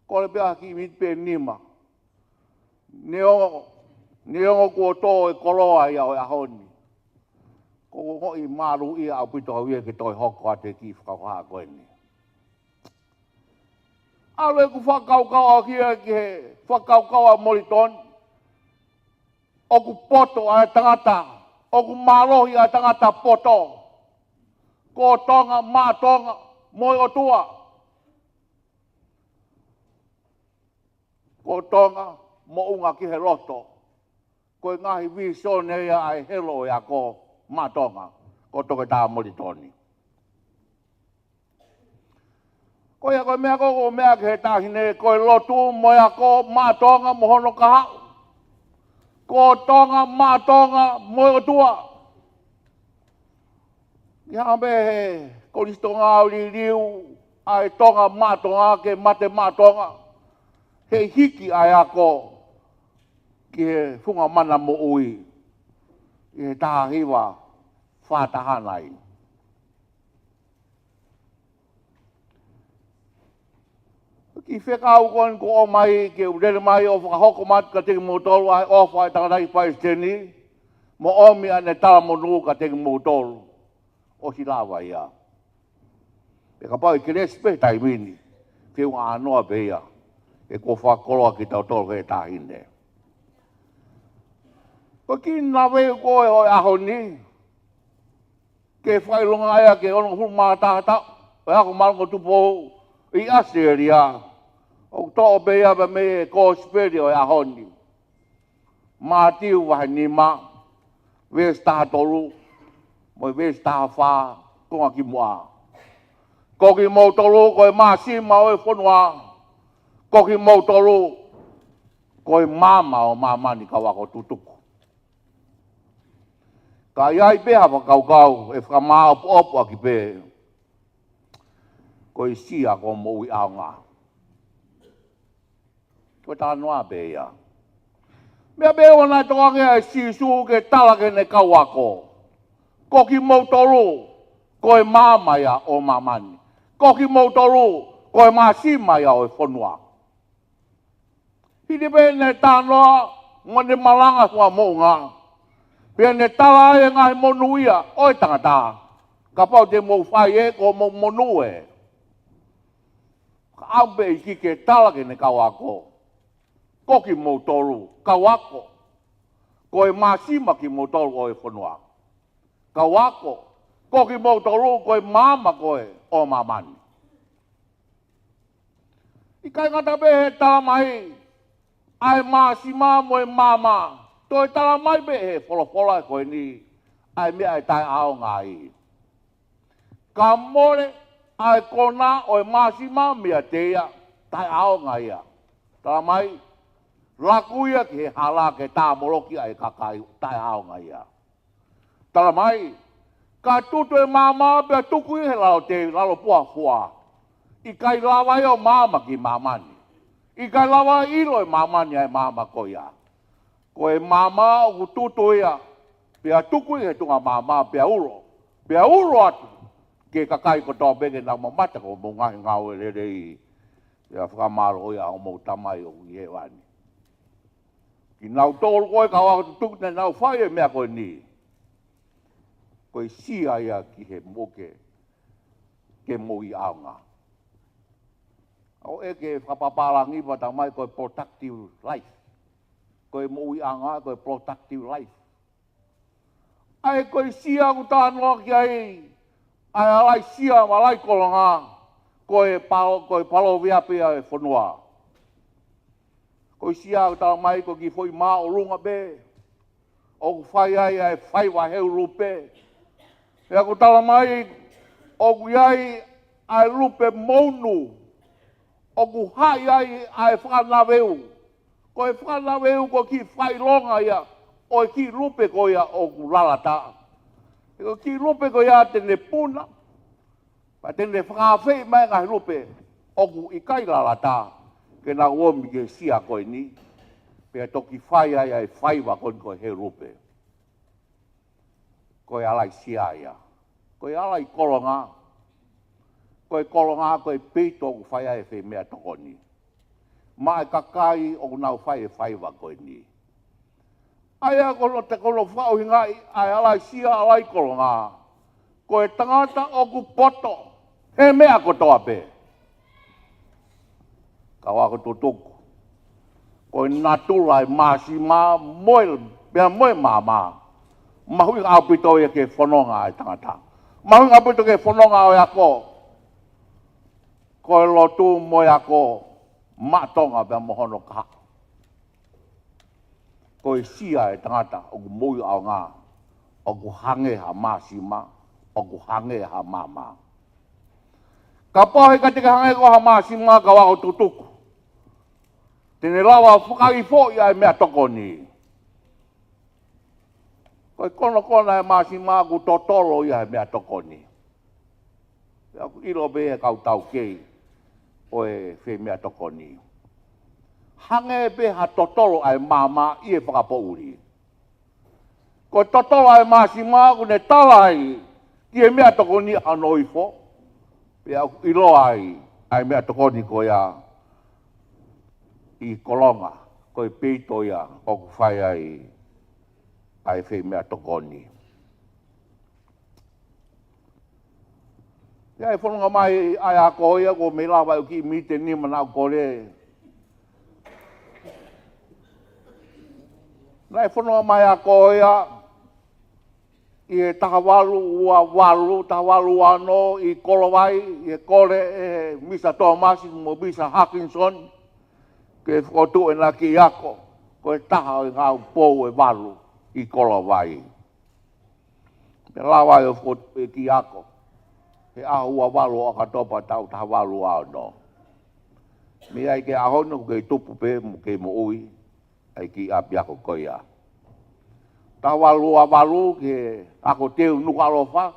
Kole pē ha kiʻi miniti pē nima. Neongo, neongo kuo tō e koloa ia ʻo e ʻaho ni, ko e ongoʻi mālō ia ʻaupito au ia ke toe hoko atu e kiʻi fakahoha ko eni. ʻAlu ʻeku fakakaukau ʻaki ia ki he fakakaukau ʻa Molitoni. ʻOku poto ʻa e tangata, ʻoku mālohi ʻa e tangata poto. Ko Tonga, maʻa Tonga, mo e ʻOtua. Ko Tonga, moʻunga ki he loto. Ko e ngaahi vīsone ia ʻa e helo ʻo e ako maʻa Tonga, ko Toketā Molitoni. Ko ia ko e meʻa ko ē ʻoku meʻa ki he taʻahine, ko e lotu mo e ako maʻa Tonga mo hono kahaʻu. Ko Tonga, maʻa Tonga, mo e ʻOtua. ʻIkai ha meʻa he kolisi Tonga ʻo liliu ʻa e Tonga maʻa Tonga ke mate maʻa Tonga. He hiki ʻa e ako ki he funga mana moʻui ʻi he taha hiva fā taha nai. Kiʻi fekau ko eni kuo ʻomai ke u lele mai ʻo fakahoko mai kiate kimoutolu ʻa e ʻofa ʻa e tangataʻeiki palesiteni, mo ʻomi ʻa ʻene talamonū kiate kimoutolu. ʻOsi lava ia. Pea kapau ʻe kelesi pē taimi ni, feʻunga ʻānoa pē ia, he kuo fakakoloa kitautolu he taʻahine. Ko e kiʻi nave ko ē ʻo e ʻaho ni, ke fakaʻilonga ia ki he onongofulu mā taha taʻu ʻo e Ako Māʻolunga Tupou ʻi ʻAositelēlia. ʻOku toʻo pē ia pea mei he kosipeli ʻo e ʻaho ni. Mātiu vahe nima, veesi taha tolu, mo e veesi taha fā, konga ki muʻa. Ko kimoutolu ko e māsima ʻo e fonua. Ko kimoutolu ko e maama ʻo māmani, kau ako tutuku. Ka ʻi ai pē ha fakakaukau ʻe fakamāʻopoʻopo ʻaki pē, ko e sia ko e moʻui ʻaonga. Ko e talanoa pē ia. Meʻa pē ʻoku ne tokangaʻi ʻe Sīsū ke tala ki heʻene kau ako. Ko kimoutolu ko e maama ia ʻo māmani. Ko kimoutolu ko e māsima ia ʻo e fonua. Hili pē ʻene talanoa mo ʻene malanga fakamoʻunga, pea ne tala ai e ngaahi monū ia ʻo e tangata. Kapau te mou fai ē, ko hoʻomou monū ē. Ka ʻalu pē ʻEiki ke tala ki heʻene kau ako. Ko kimoutolu, kau ako. Ko e māsima kimoutolu ʻo e fonua. Kau ako, ko kimoutolu ko e maama ko ē ʻo māmani. ʻIkai ngata pē he tala mai ʻa e māsima mo e maama, toe tala mai pē he folofola ko eni ʻa e meʻa ʻe taʻeʻaonga ai. Ka mole ʻa e konā ʻo e māsima meiate ia, taʻeʻaonga ia. Tala mai, laku ia ki he hala ke tāmoloki ʻa e kakai, taʻeʻaonga ia. Tala mai, ka tutu e maama pea tuku ʻi he lalo tē, lalo puafua, ʻikai lava ia ʻo maama ki māmani. ʻIkai lava ʻilo ʻe māmani ʻa e maama ko ia. Ko e maama ʻoku tutu ia, pea tuku ʻi he tuʻunga maama, pea ulo, pea ulo atu ki he kakai kotoa pē ke nau mamata ki hoʻomou ngaahi ngāue lelei, pea fakamālō ia ʻa hoʻomou Tamai ʻoku ʻi hēvani. Kinautolu ko ē kau ako tutuku naʻa nau fai e meʻa ko eni, ko e sia ia ki he moʻui, ke moʻui ʻaonga. ʻOku ʻeke fakapapālangi pea tala mai ko e productive life. Ko e moʻui ʻaonga, ko e productive life. ʻA ia ko e sia ʻoku talanoa ki ai ʻa e ʻalai sia, ʻalai kolonga, ko e palo-, ko e palōveape ia ʻo e fonua. Ko e sia ʻoku tala mai ko e kiʻi foʻi māʻolunga pē ʻoku fai ai ʻa e faiva heu lupe. Pea ʻoku tala mai ʻoku ʻi ai ʻa e lupe mounu ʻoku haʻi ai ʻa e fakanaveu. Ko e fakanaveu ko e kiʻi fakaʻilonga ia ʻo e kiʻi lupe ko ia ʻoku lalata. He ko e kiʻi lupe ko ia te ne puna, pea te ne fakaafeʻi mai e ngaahi lupe ʻoku ʻikai lalata ke nau omi ki he sia ko eni, pea toki fai ai ʻa e faiva ko eni ko e heu lupe. Ko e ʻalai sia ia. Ko e ʻalai kolonga. ko e kolonga ko e peito ʻoku fai ai e fai meʻatokoni maʻa e kakai ʻoku nau fai e faiva ko eni. ʻA ia ko hono te kono fakaʻuhingaʻi ʻa e ʻalaisia ʻalai kolonga ko e tangata ʻoku poto he meʻa kotoa pē. Kau ako tutuku, ko e natula e māsima mo e, pea mo e maama, mahuʻinga ʻaupito ia ki he fononga ʻa e tangata. Mahuʻinga ʻaupito ki he fononga ʻo e ako. Ko e lotu mo e ako maʻa Tonga pea mo hono kahaʻu. Ko e sia e tangata ʻoku moʻui ʻaonga, ʻoku hangē ha māsima, ʻoku hangē ha maama. Kapau he ʻikai te ke hangē koe ha māsima, kau ako tutuku, te ne lava fakaʻifoʻi ʻa e meʻatokoni. Ko e konokona e māsima ʻoku totolo ia he meʻatokoni. Pea ʻoku ʻilo pē he kau taukei ʻo e fai meʻatokoni, hangē pē ha totolo ʻa e maama ʻi he fakapoʻuli. Ko e totolo ʻa e māsima ʻoku ne tala ai ki he meʻatokoni ʻa hono ifo. Pea ʻoku ʻiloa ai ʻa e meʻatokoni ko ia ʻi kolonga, ko e peito ia ʻoku fai ai ʻa e fai meʻatokoni. ʻI ai e fononga mai ʻa e ako ia, ko e meʻa lava ʻo e kiʻi miniti ʻe nima naʻa ku kole. Naʻe fononga mai e ako ia ʻi he taha valu ua valu, taha valu ua ono ʻi Kolovai, ʻi he kole ʻe Misa Thomas mo Misa Hutchinson ke fokotuʻu ʻena kiʻi ako, ko e taha ʻo e ngaahi pou ʻe valu ʻi Kolovai. Pea lava ai ʻo fokotuʻu e kiʻi ako he ʻaho ua valu ʻo ʻAokatopa taʻu taha valu ua ono. Mei ai ki he ʻaho ni ʻoku kei tupu pē mo kei moʻui ʻa e kiʻi ʻapiako ko ia. Taha valu ua valu ki he ako teu Nukuʻalofa,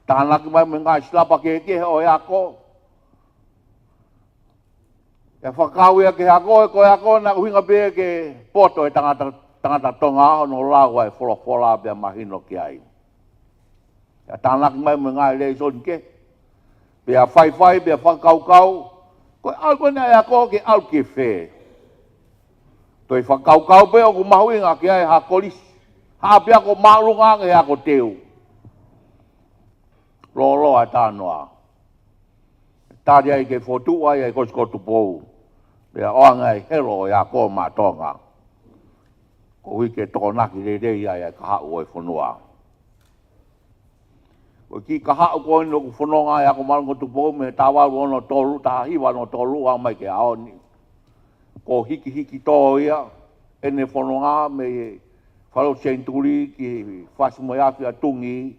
tānaki mai mo e ngaahi silapa kehekehe ʻo e ako. ʻE fakakau ia ki he ako, he ko e ako naʻe ʻuhinga pē ke poto e tangata, tangata Tonga ʻi hono lau ʻa e folofola pea mahino ki ai. ʻE tānaki mai mo e ngaahi lēsoni kehe, pea faifai, pea fakakaukau, ko e ʻalu ko ena e ako ke ʻalu ki fē. Toe fakakaukau pē ʻoku mahuʻinga ke ʻi ai ha kolisi, ha ʻapiako māʻolunga ange he ako teu. Lōloa e talanoa. Tali ai ke fokotuʻu ai ʻa e Kolisi ko Tupou, pea ʻoange ai e helo ʻo e ako maʻa Tonga, koeʻuhi ke tokonaki lelei ai ʻa e kahaʻu ʻo e fonua. Ko e kiʻi kahaʻu ko eni ʻoku fononga ai ʻa e Ako Māʻolunga ko Tupou mei he taha valu ono tolu, taha hiva ono tolu ʻo aʻu mai ki he ʻaho ni. Ko e hikihiki tō ia ʻene fononga mei he falu senituli ki he Fasi mo e Afi ʻa Tungi,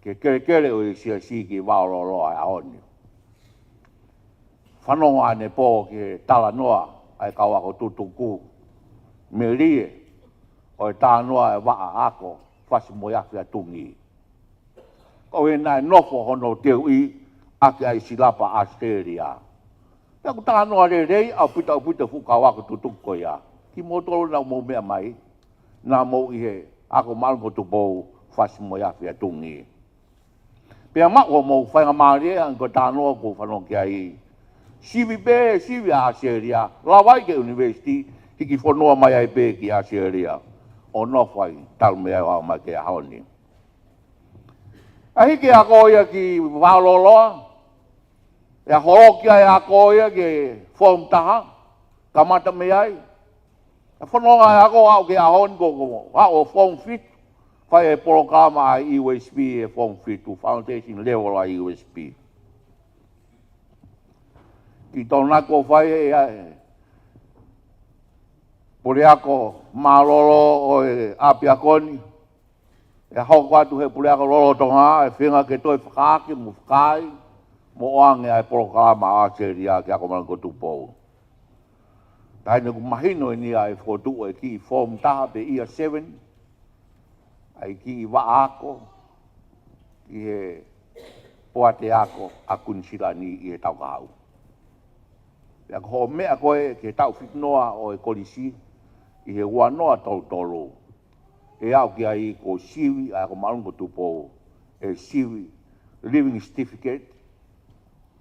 ki he kelekele ʻo e siasi ki he vaʻa lōloa ʻo e ʻaho ni. Fanongo ʻanepō ki he talanoa ʻa e kau ako tutuku melie ʻo e talanoa ʻa e vaʻa ako Fasi mo e Afi ʻa Tungi. Ko e naʻe nofo hono teuʻi ʻaki ʻa e silapa ʻAositelēlia. Pea ʻoku talanoa lelei ʻaupito ʻaupito e fuʻu kau ako tutuku ko ia. Kimoutolu naʻa mou meʻa mai, naʻa mou ʻi he Ako Māʻolunga ko Tupou, Fasi mo e Afi ʻa Tungi. Pea maʻu hoʻomou faingamālie, hangē ko e talanoa kuo u fanongo ki ai. Sivi pē, sivi ʻa ʻAositelēlia, lava ai ki he university, hiki fonua mai ai pē ki ʻAositelēlia ʻo nofo ai, talu mei ai ʻo aʻu mai ki he ʻaho ni. ʻA e hiki e ako ia ki vaʻa lōloa, ʻe holoki ai e ako ia ki he form taha, kamata mei ai. ʻE fononga e ako aʻu ki he ʻaho ni ko, ko, aʻu ʻo form fitu, fai e polokalama ʻa e U S P he form fitu, foundation level ʻa e U S P. Kiʻi tokonaki kuo fai ʻe he puleako mālōlō ʻo e ʻapiako ni, ʻe hoko atu he puleako lolotonga e feinga ke toe fakaake mo fakaai mo ʻoange ʻa e polokalama ʻa ʻAositelēlia ki he Ako Māʻolunga ko Tupou. Taimi ʻoku mahino eni ʻa e fokotuʻu e kiʻi form taha pe year seven, ʻa e kiʻi vaʻa ako ki he poate ako ʻa Kuinisilani ʻi he taʻu kahaʻu. Pea ko hoʻo meʻa ko ē ki he taʻu fitu noa ʻo e kolisi ʻi he ua noa tolu tolu, ʻe aʻu ki ai kuo sivi ʻa e Ako Māʻolunga ko Tupou, ʻe sivi living certificate,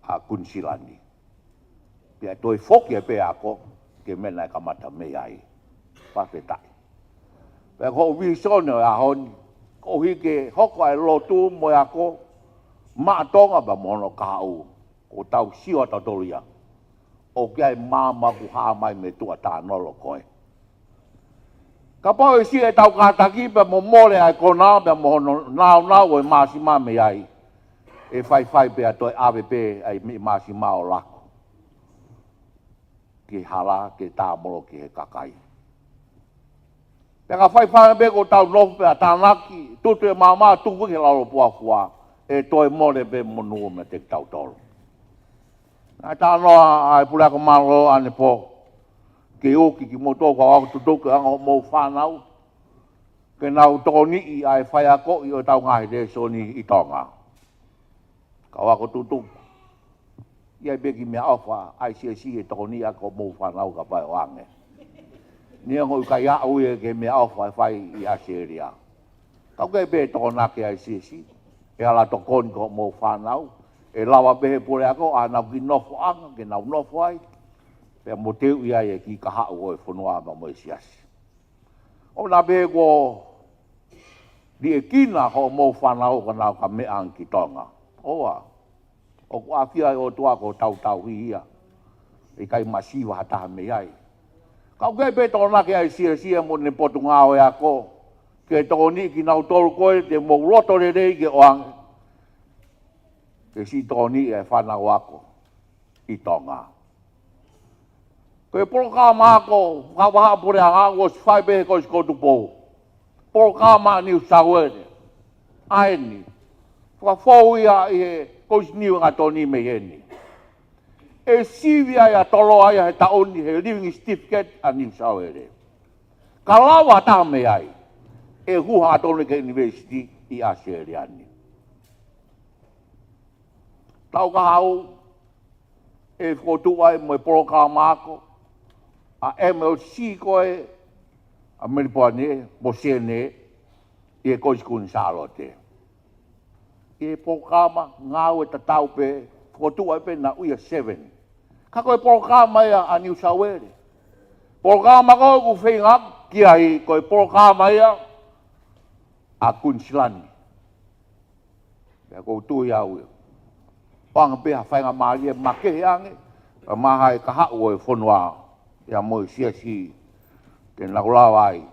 ʻa Kuinisilani. Pea toe foki ai pē ako ki he meʻa naʻe kamata mei ai. Fakafetaʻi. Pea ko hoʻo vīsone ʻo e ʻaho ni, koeʻuhi ke hoko ʻa e lotu mo e ako maʻa Tonga pea mo hono kahaʻu, kuo tau sio ʻa tautolu ia ʻoku ʻi ai e maama ʻoku hā mai mei tuʻa taʻanolo ko ē. Kapau ʻe siʻi ʻetau kātaki pea mo mole ʻa e kona pea mo hono naunau ʻo e māsima mei ai, ʻe faifai pea toe ʻave pē ʻa e meʻi māsima ʻo lako ki he hala ke tāmolo ki he kakai. Pea ka faifai pē kuo tau nofo pea tānaki, tutu e maama, tuku ki he lalo puafua, ʻe toe mole pē monū meiate kitautolu. Naʻe talanoa ʻa e Puleako Mālōlō ʻanepō, ke uki kimoutolu kau ako tutuku ʻa hoʻomou fānau, ke nau tokoniʻi ʻa e faiakoʻi ʻo ʻetau ngaahi lēsoni ʻi Tonga. Kau ako tutuku, ʻi ai pē kiʻi meʻaʻofa ʻa e I C S E ʻe tokoniʻi ʻaki hoʻomou fānau kapau ʻe ʻoange. Neongo ʻoku ʻikai aʻu ia ki he meʻaʻofa ʻe fai ʻi ʻAositelēlia. Ka ʻoku ʻi ai pē tokonaki ʻa e I C S E, ʻe ala tokoni ki hoʻomou fānau, ʻe lava pē he puleako ʻa ʻenau kiʻi nofoʻanga ke nau nofo ai, pea mo teuʻi ai e kiʻi kahaʻu ʻo e fonua pea mo e siasi. ʻOua naʻa pehē kuo liʻekina hoʻomou fānau ka nau ka meʻa ange ki Tonga. ʻOua. ʻOku ʻafioʻi ʻe he ʻOtua ko hotau tauhi ia. ʻIkai masiva ha taha mei ai. Ka ʻoku ʻi ai pē tokonaki ʻa e I C S E mo ʻene potungāue ako ke tokoniʻi kinautolu ko ē te mou loto lelei ke ʻoange, ke siʻi tokoniʻi ʻa e fānau ako ʻi Tonga. Ko e polokalama ako fakavahaʻapuleʻanga kuo ʻosi fai pē he Kolisi ko Tupou. Polokalama ʻa Niu Sauele. ʻA eni. Fakafou ia ʻi he Kolisi Niu Angatoni mei heni. ʻE sivi ai ʻa Toloa ia he taʻu ni he Living Certificate ʻa Niu Sauele. Ka lava ha taha mei ai, ʻe hū hangatonu ki he university ʻi ʻAositelēlia ni. Taʻu kahaʻu, ʻe fokotuʻu ai mo e polokalama ako ʻa M L C ko ē ʻa Melipoane mo Senē ʻi he Kolisi Kuini Sālote. ʻI he polokalama ngāue tatau pē, fokotuʻu ai pē naʻa ui ʻa seven. Ka ko e polokalama ia ʻa Niu Sauele. Polokalama ko ē ʻoku feinga ki ai ko e polokalama ia ʻa Kuinisilani. Pea ʻoku ou tui au ia, ʻoange pē ha faingamālie makehe ange, pea maʻa e kahaʻu ʻo e fonua ia mo e siasi, ke nau lava ai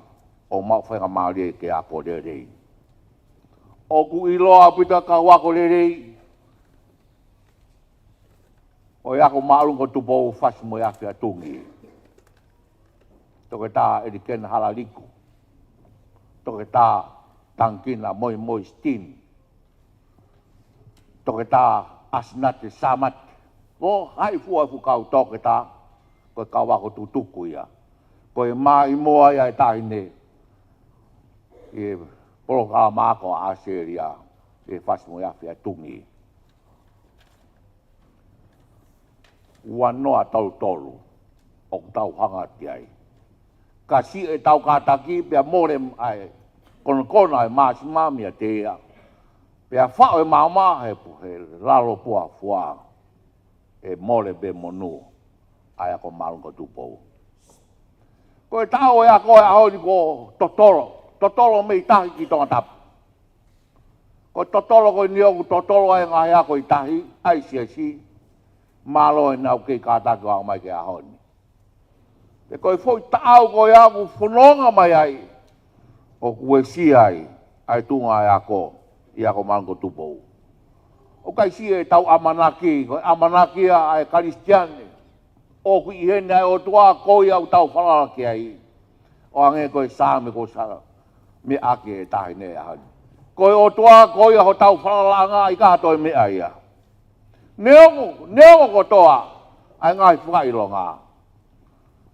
ʻo maʻu faingamālie ke ako lelei. ʻOku ʻiloa ʻaupito ʻa e kau ako lelei ʻo e Ako Māʻolunga ko Tupou, Fasi mo e Afi ʻa Tungi. Toketā ʻElikena Halaliku. Toketā Tangikina Moimoi Sitini. Toketā ʻAsinate Sāmate. ʻO hai fua fu kau toketā, ko e kau ako tutuku ia. Ko e maʻimoa ia ʻa e taʻahine ʻi he polokalama ako ʻa ʻAositelēlia, ʻi he Fasi mo e Afi ʻa Tungi. Ua noa tautolu ʻoku tau hanga ki ai. Ka siʻi ʻetau kātaki pea mole ʻa e konakona ʻa e māsima meiate ia, pea faʻo e maama he, he lalo puafua, ʻe mole pē monū ʻa e Ako Māʻolunga ko Tupou. Ko e taʻu ʻo e ako ʻo e ʻaho ni ko e totolo, totolo mei tahi ki Tongatapu. Ko e totolo ko eni ʻoku totolo ai e ngaahi ako ʻi tahi, ʻa e siasi, mālō ʻenau kei kātaki ʻo aʻu mai ki he ʻaho ni. Pea ko e foʻi taʻau ko ia ʻoku fononga mai ai, ʻoku uesia ai ʻa e tuʻunga ʻo e ako ʻi he Ako Māʻolunga ko Tupou. ʻOku ʻikai siʻi ʻetau ʻamanaki, ko e ʻamanaki ia ʻa e Kalisitiane, ʻoku ʻi heni ʻa e ʻOtua, ko ia ʻoku tau falala ki ai. ʻO hangē ko e Saame ko Sa-, meʻa ki he taʻahine ʻaho ni. Ko e ʻOtua, ko ia hotau falalaʻanga, ʻikai ha toe meʻa ia. Neongo, neongo kotoa ʻa e ngaahi fakaʻilonga,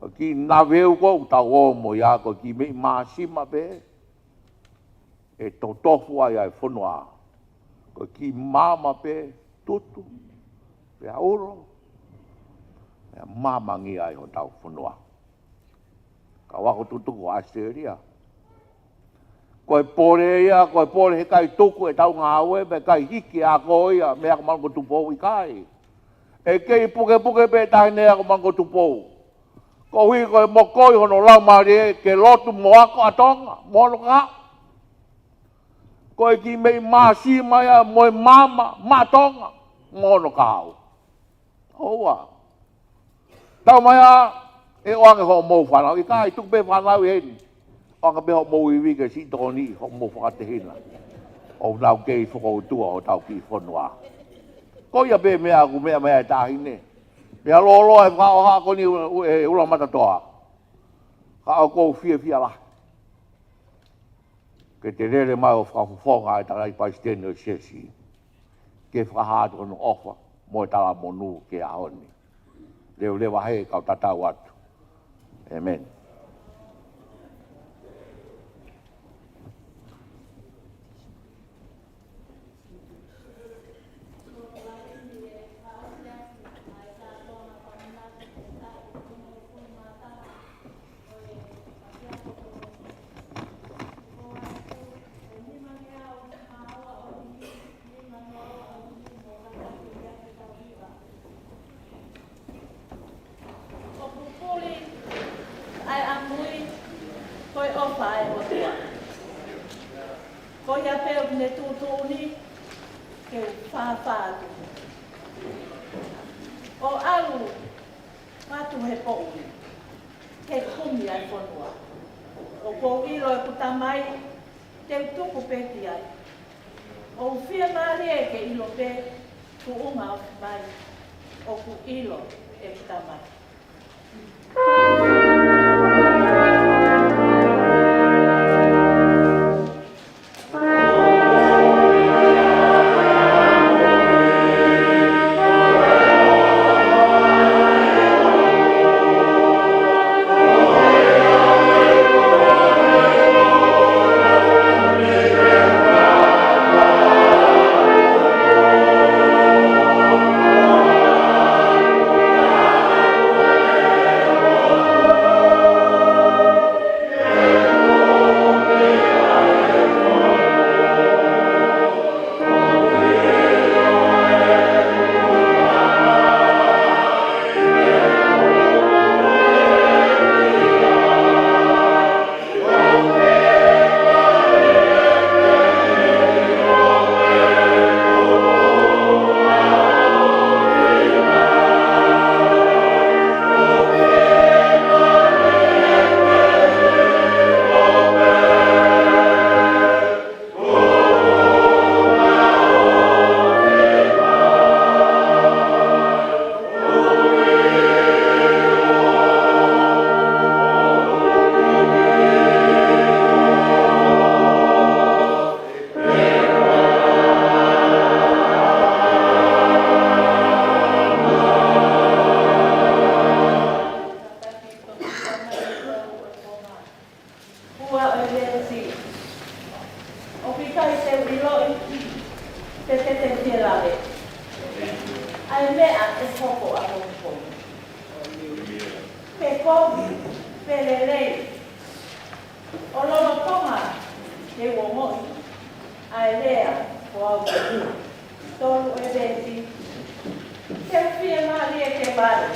ko e kiʻi naveu ko ē ʻoku tau ō mo ia, ko e kiʻi meʻi māsima pē ʻe totofu ai ʻa e fonua. Ko e kiʻi maama pē, tutu, pea ulo, pea māmangia ai hotau fonua. Kau ako tutuku ʻo ʻAositelēlia. Ko e pole ia, ko e pole he ʻikai tuku ʻetau ngāue, pea ʻikai hiki ako ia mei he Ako Māʻolunga ko Tupou, ʻikai. ʻE kei pukepuke pē taʻahine ia ko Manukotupou. Koeʻuhi ko e mokoi hono laumālie ke lotu mo ako ʻa Tonga, mo hono kahaʻu. Ko e kiʻi meʻi māsima ia mo e maama maʻa Tonga, mo hono kahaʻu. ʻOua. Tau mai ā, ʻe ʻoange hoʻomou fānau, ʻikai tuku pē fānau ʻi heni. ʻOange pē hoʻomou ivi ke siʻi tokoniʻi hoʻomou fakatehina. ʻOku nau kei fokoutua hotau kiʻi fonua. Ko ia pē meʻa ʻoku meʻa mai ai e taʻahine. Meʻa lōloa e fakaʻoha ko eni ʻe Ulamatatoa. Ka ʻoku ou fiefia lahi ke te lele mai ʻo fakafofonga e tangataʻi palesiteni ʻo e siasi. Ke fakahā atu hono ʻofa mo e talamonū ki he ʻaho ni. Leveleva hē, kau tatau atu. ʻĒmeni. ʻOku puli ʻa e ʻamui, ko e ʻofa ʻa e ʻOtua. Ko ia pē ʻoku ne tuʻutuʻuni ke u fāfā atu. ʻO ʻalu atu he poʻuli, ke kumi ʻa e fonua. ʻOku ou ʻilo ʻeku Tamai, te u tuku pē ki ai. ʻOku ou fiemālie ke ʻilo pē tuʻunga ofi mai. ʻOku ʻilo ʻeku Tamai. Ua ʻo e veesi. ʻOku ʻikai te u ʻiloʻi, pe te te fie lave ʻa e meʻa ʻe hoko ʻapongipongi, pe kovi, pe lelei. ʻO lolotonga te u ongoʻi ʻa e lea ko au. Tolu ʻo e veesi. Te u fiemālie ke vale.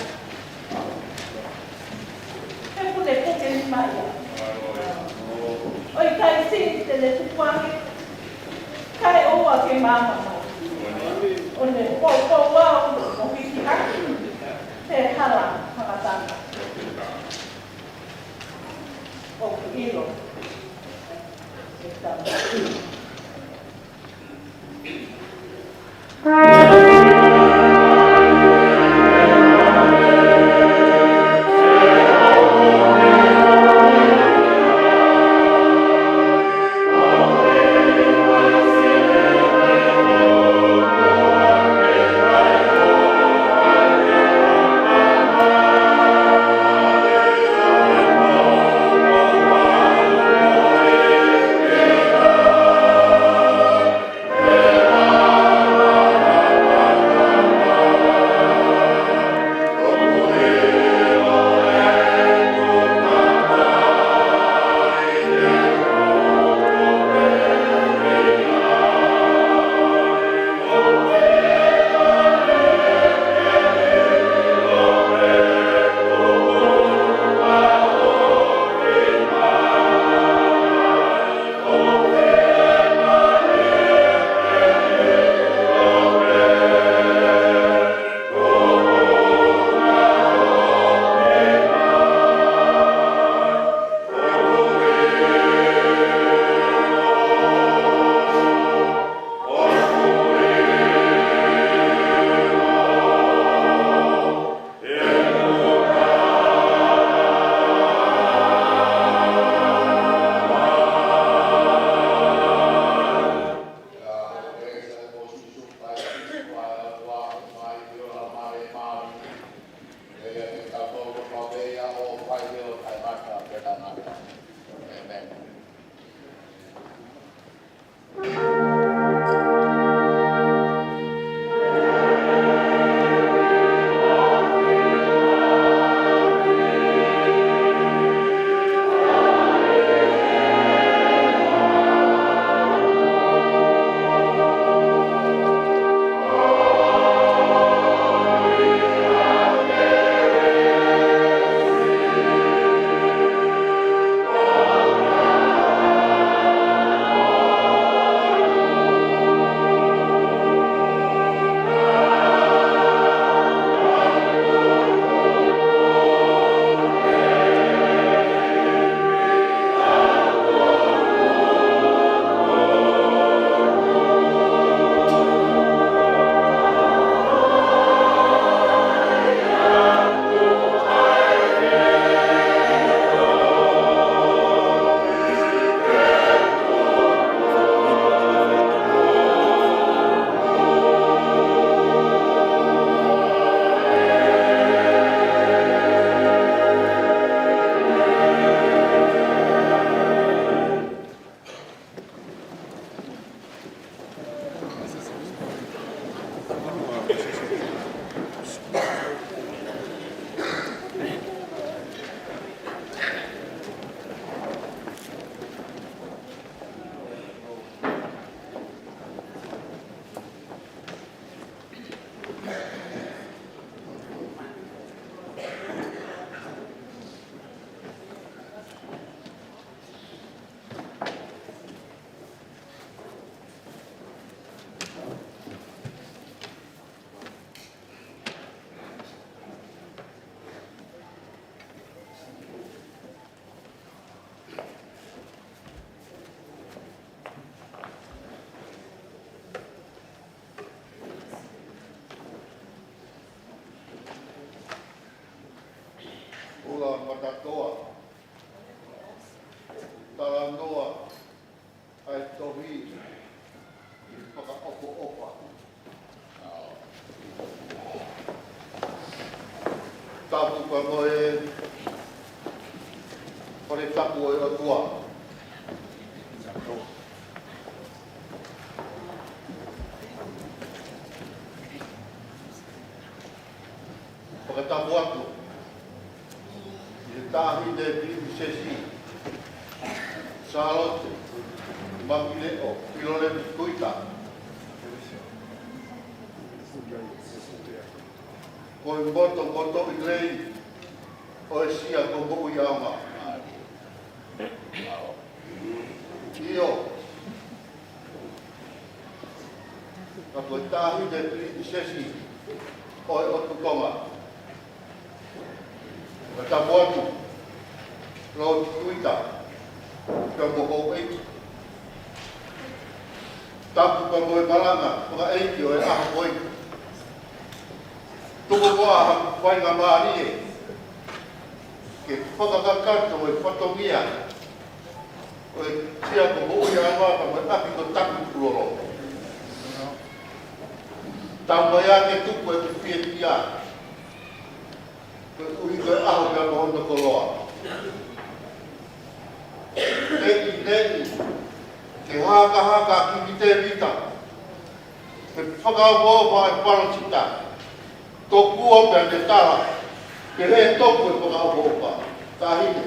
He ʻoku ne puke nima ia. ʻOku ʻikai siʻi te ne tukuange, kae ʻoua ke maama mai. ʻO ne poupou au ʻo hiki hake he hala hangatanga. ʻOku ʻilo ʻe Tamai. Fakaʻofoʻofa. Tapu pea mo e holi tapu ʻo e ʻOtua. Fakatapu atu ki he Taʻahine Pilinisesi Sālote Mafileʻo Filoleti Kuita, ko e motomotoʻi lei ʻo e Sia ko Moʻuiaonga. ʻIo, ka ko e Taʻahine Pilinisesi ʻo e ʻOtu Tonga. Fakatapu atu, Lord Kuita, pea mo houʻeiki. Tapu pea mo e malanga fakaʻeiki ʻo e ʻaho ko eni. Tuku muʻa haʻaku faingamālie ke fakakakato e fatongia ʻo e Sia ko Moʻuiaonga pea mo e ʻapi ko Takitulolo. Tau mai ā ke tuku ʻeku fiefia koeʻuhi ko e ʻaho pea mo hono koloa. Neʻineʻi ke hakahaka ʻa Kimi Tēvita he fakaʻofoʻofa e palōfita. Tokua pea ne tala, pehē toku e fakaʻofoʻofa. Taʻahine,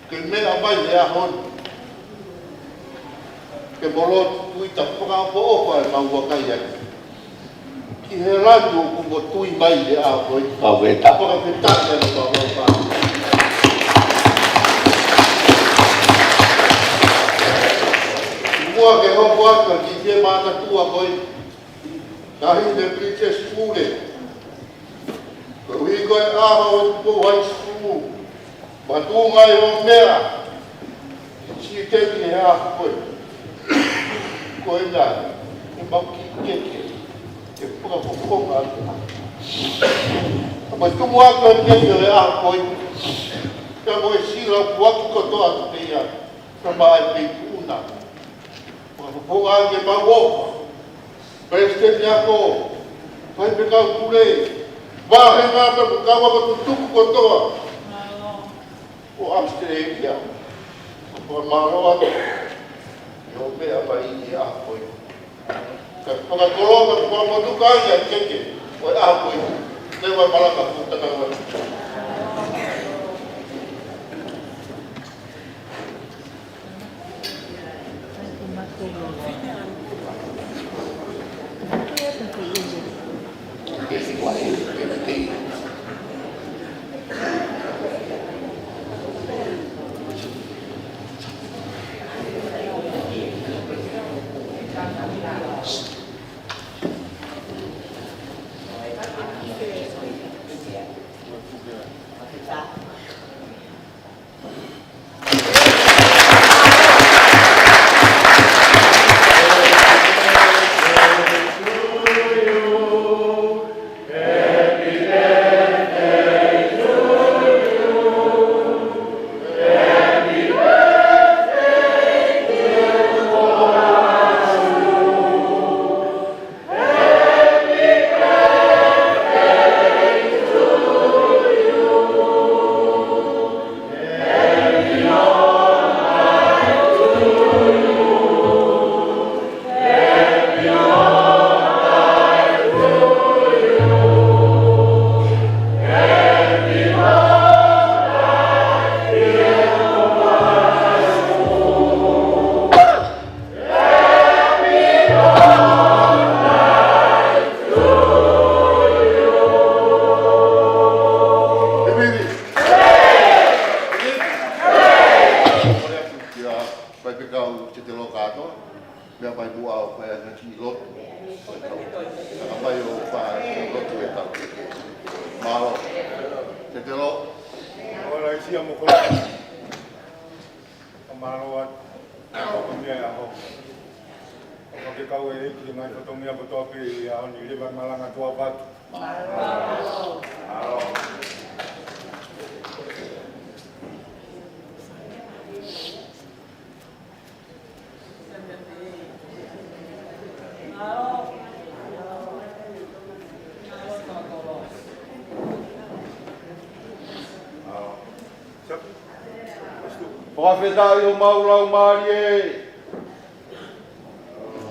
ke meʻa mai he ʻaho ni, ke mo Lord Kuita fakaʻofoʻofa ʻemau vakai atu ki he lanu ʻoku mo tui mai he ʻaho ko eni. Fakafetaʻi. Fakafetaʻi ʻa e fakaʻofoʻofa. Muʻa ke hoko atu ʻa e kiʻi mātuʻa ko eni, Taʻahine Pilinisesi Mule. Koeʻuhi ko e ʻaho ʻo e tupu high school, mātuʻa ngaahi ʻo meʻa, siteki he ʻaho ko eni. Ko ena, ʻemau kiʻi keke ke fakafofonga atu. Ka mai tumu atu e keke ʻo e ʻaho ko eni, pea mo e sila puaki kotoa atu pē ia, ka mai pē tuʻuna. Fakafofonga ʻemau ʻofa. Palesiteni Ako, Faifekau Pule, vāhenga pea mo e kau ako tutuku kotoa ʻo ʻAositelēlia. Fakamālō atu ʻi hoʻo meʻa mai he ʻaho ko eni. Ka fakakoloa ka fakamotuka ʻa e keke ʻo e ʻaho ko eni. Leva e malanga ko e tatau atu. Faifekau Tetelo kātoa, meʻa mai muʻa ʻo fai ʻa e kiʻi lotu. Ka mai ʻo fai lotu e tau. Mālō. Tetelo. Ora isia mo koe. Ka mālō atu. Ka ko mea ia ho. Ka ke kau e ki he ngaahi fatongia kotoa pē ʻi he ʻaho ni, leva e malanga tuʻapatu. Mālō. Mālō. Fakafetaʻi homau laumālie,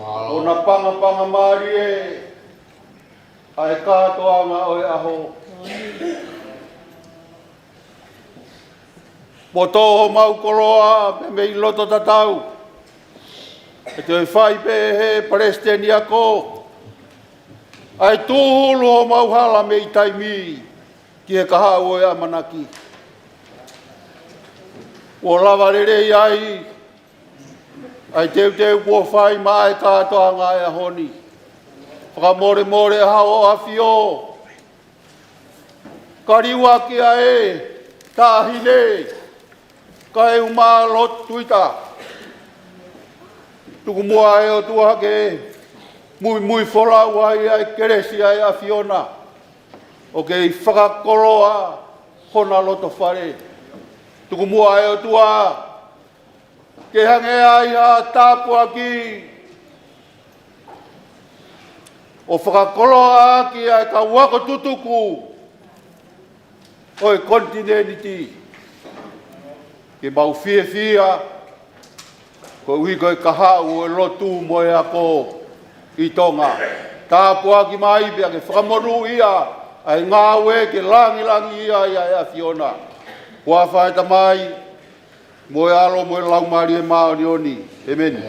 ʻo na pangapanga mālie ʻa e kātoanga ʻo e ʻaho. Poto homau koloa pea mei loto tatau. ʻE toe fai pē ʻe he Palesiteni ako ʻa e tūhulu homau hala mei taimi ki he kahaʻu ʻo e ʻamanaki. Kuo lava lelei ai ʻa e teuteu kuo fai maʻa e kātoanga ʻo e ʻaho ni. Fakamolemole ʻa Hoʻo ʻAfio, ka liuaki ʻa e taʻahine, kae ʻumaʻā lotu ʻi ta. Tuku muʻa ʻe ʻOtua ke muimui folau ai ʻa e kelesi ʻa e ʻAfiona, ʻo kei fakakoloa hona loto fale. Tuku muʻa ʻe ʻOtua ke hangē ai ha tāpuaki ʻo fakakoloa ʻaki ʻa e kau ako tutuku ʻo e konitinēniti. Ke mau fiefia koeʻuhi ko e kahaʻu ʻo e lotu mo e ako ʻi Tonga. Tāpuaki mai pea ke fakamonūʻia ʻa e ngāue ke langilangiʻia ai ʻa e ʻAfiona. Huafa ʻo e Tamai, mo e ʻAlo, mo e Laumālie Māʻoniʻoni. ʻĒmeni.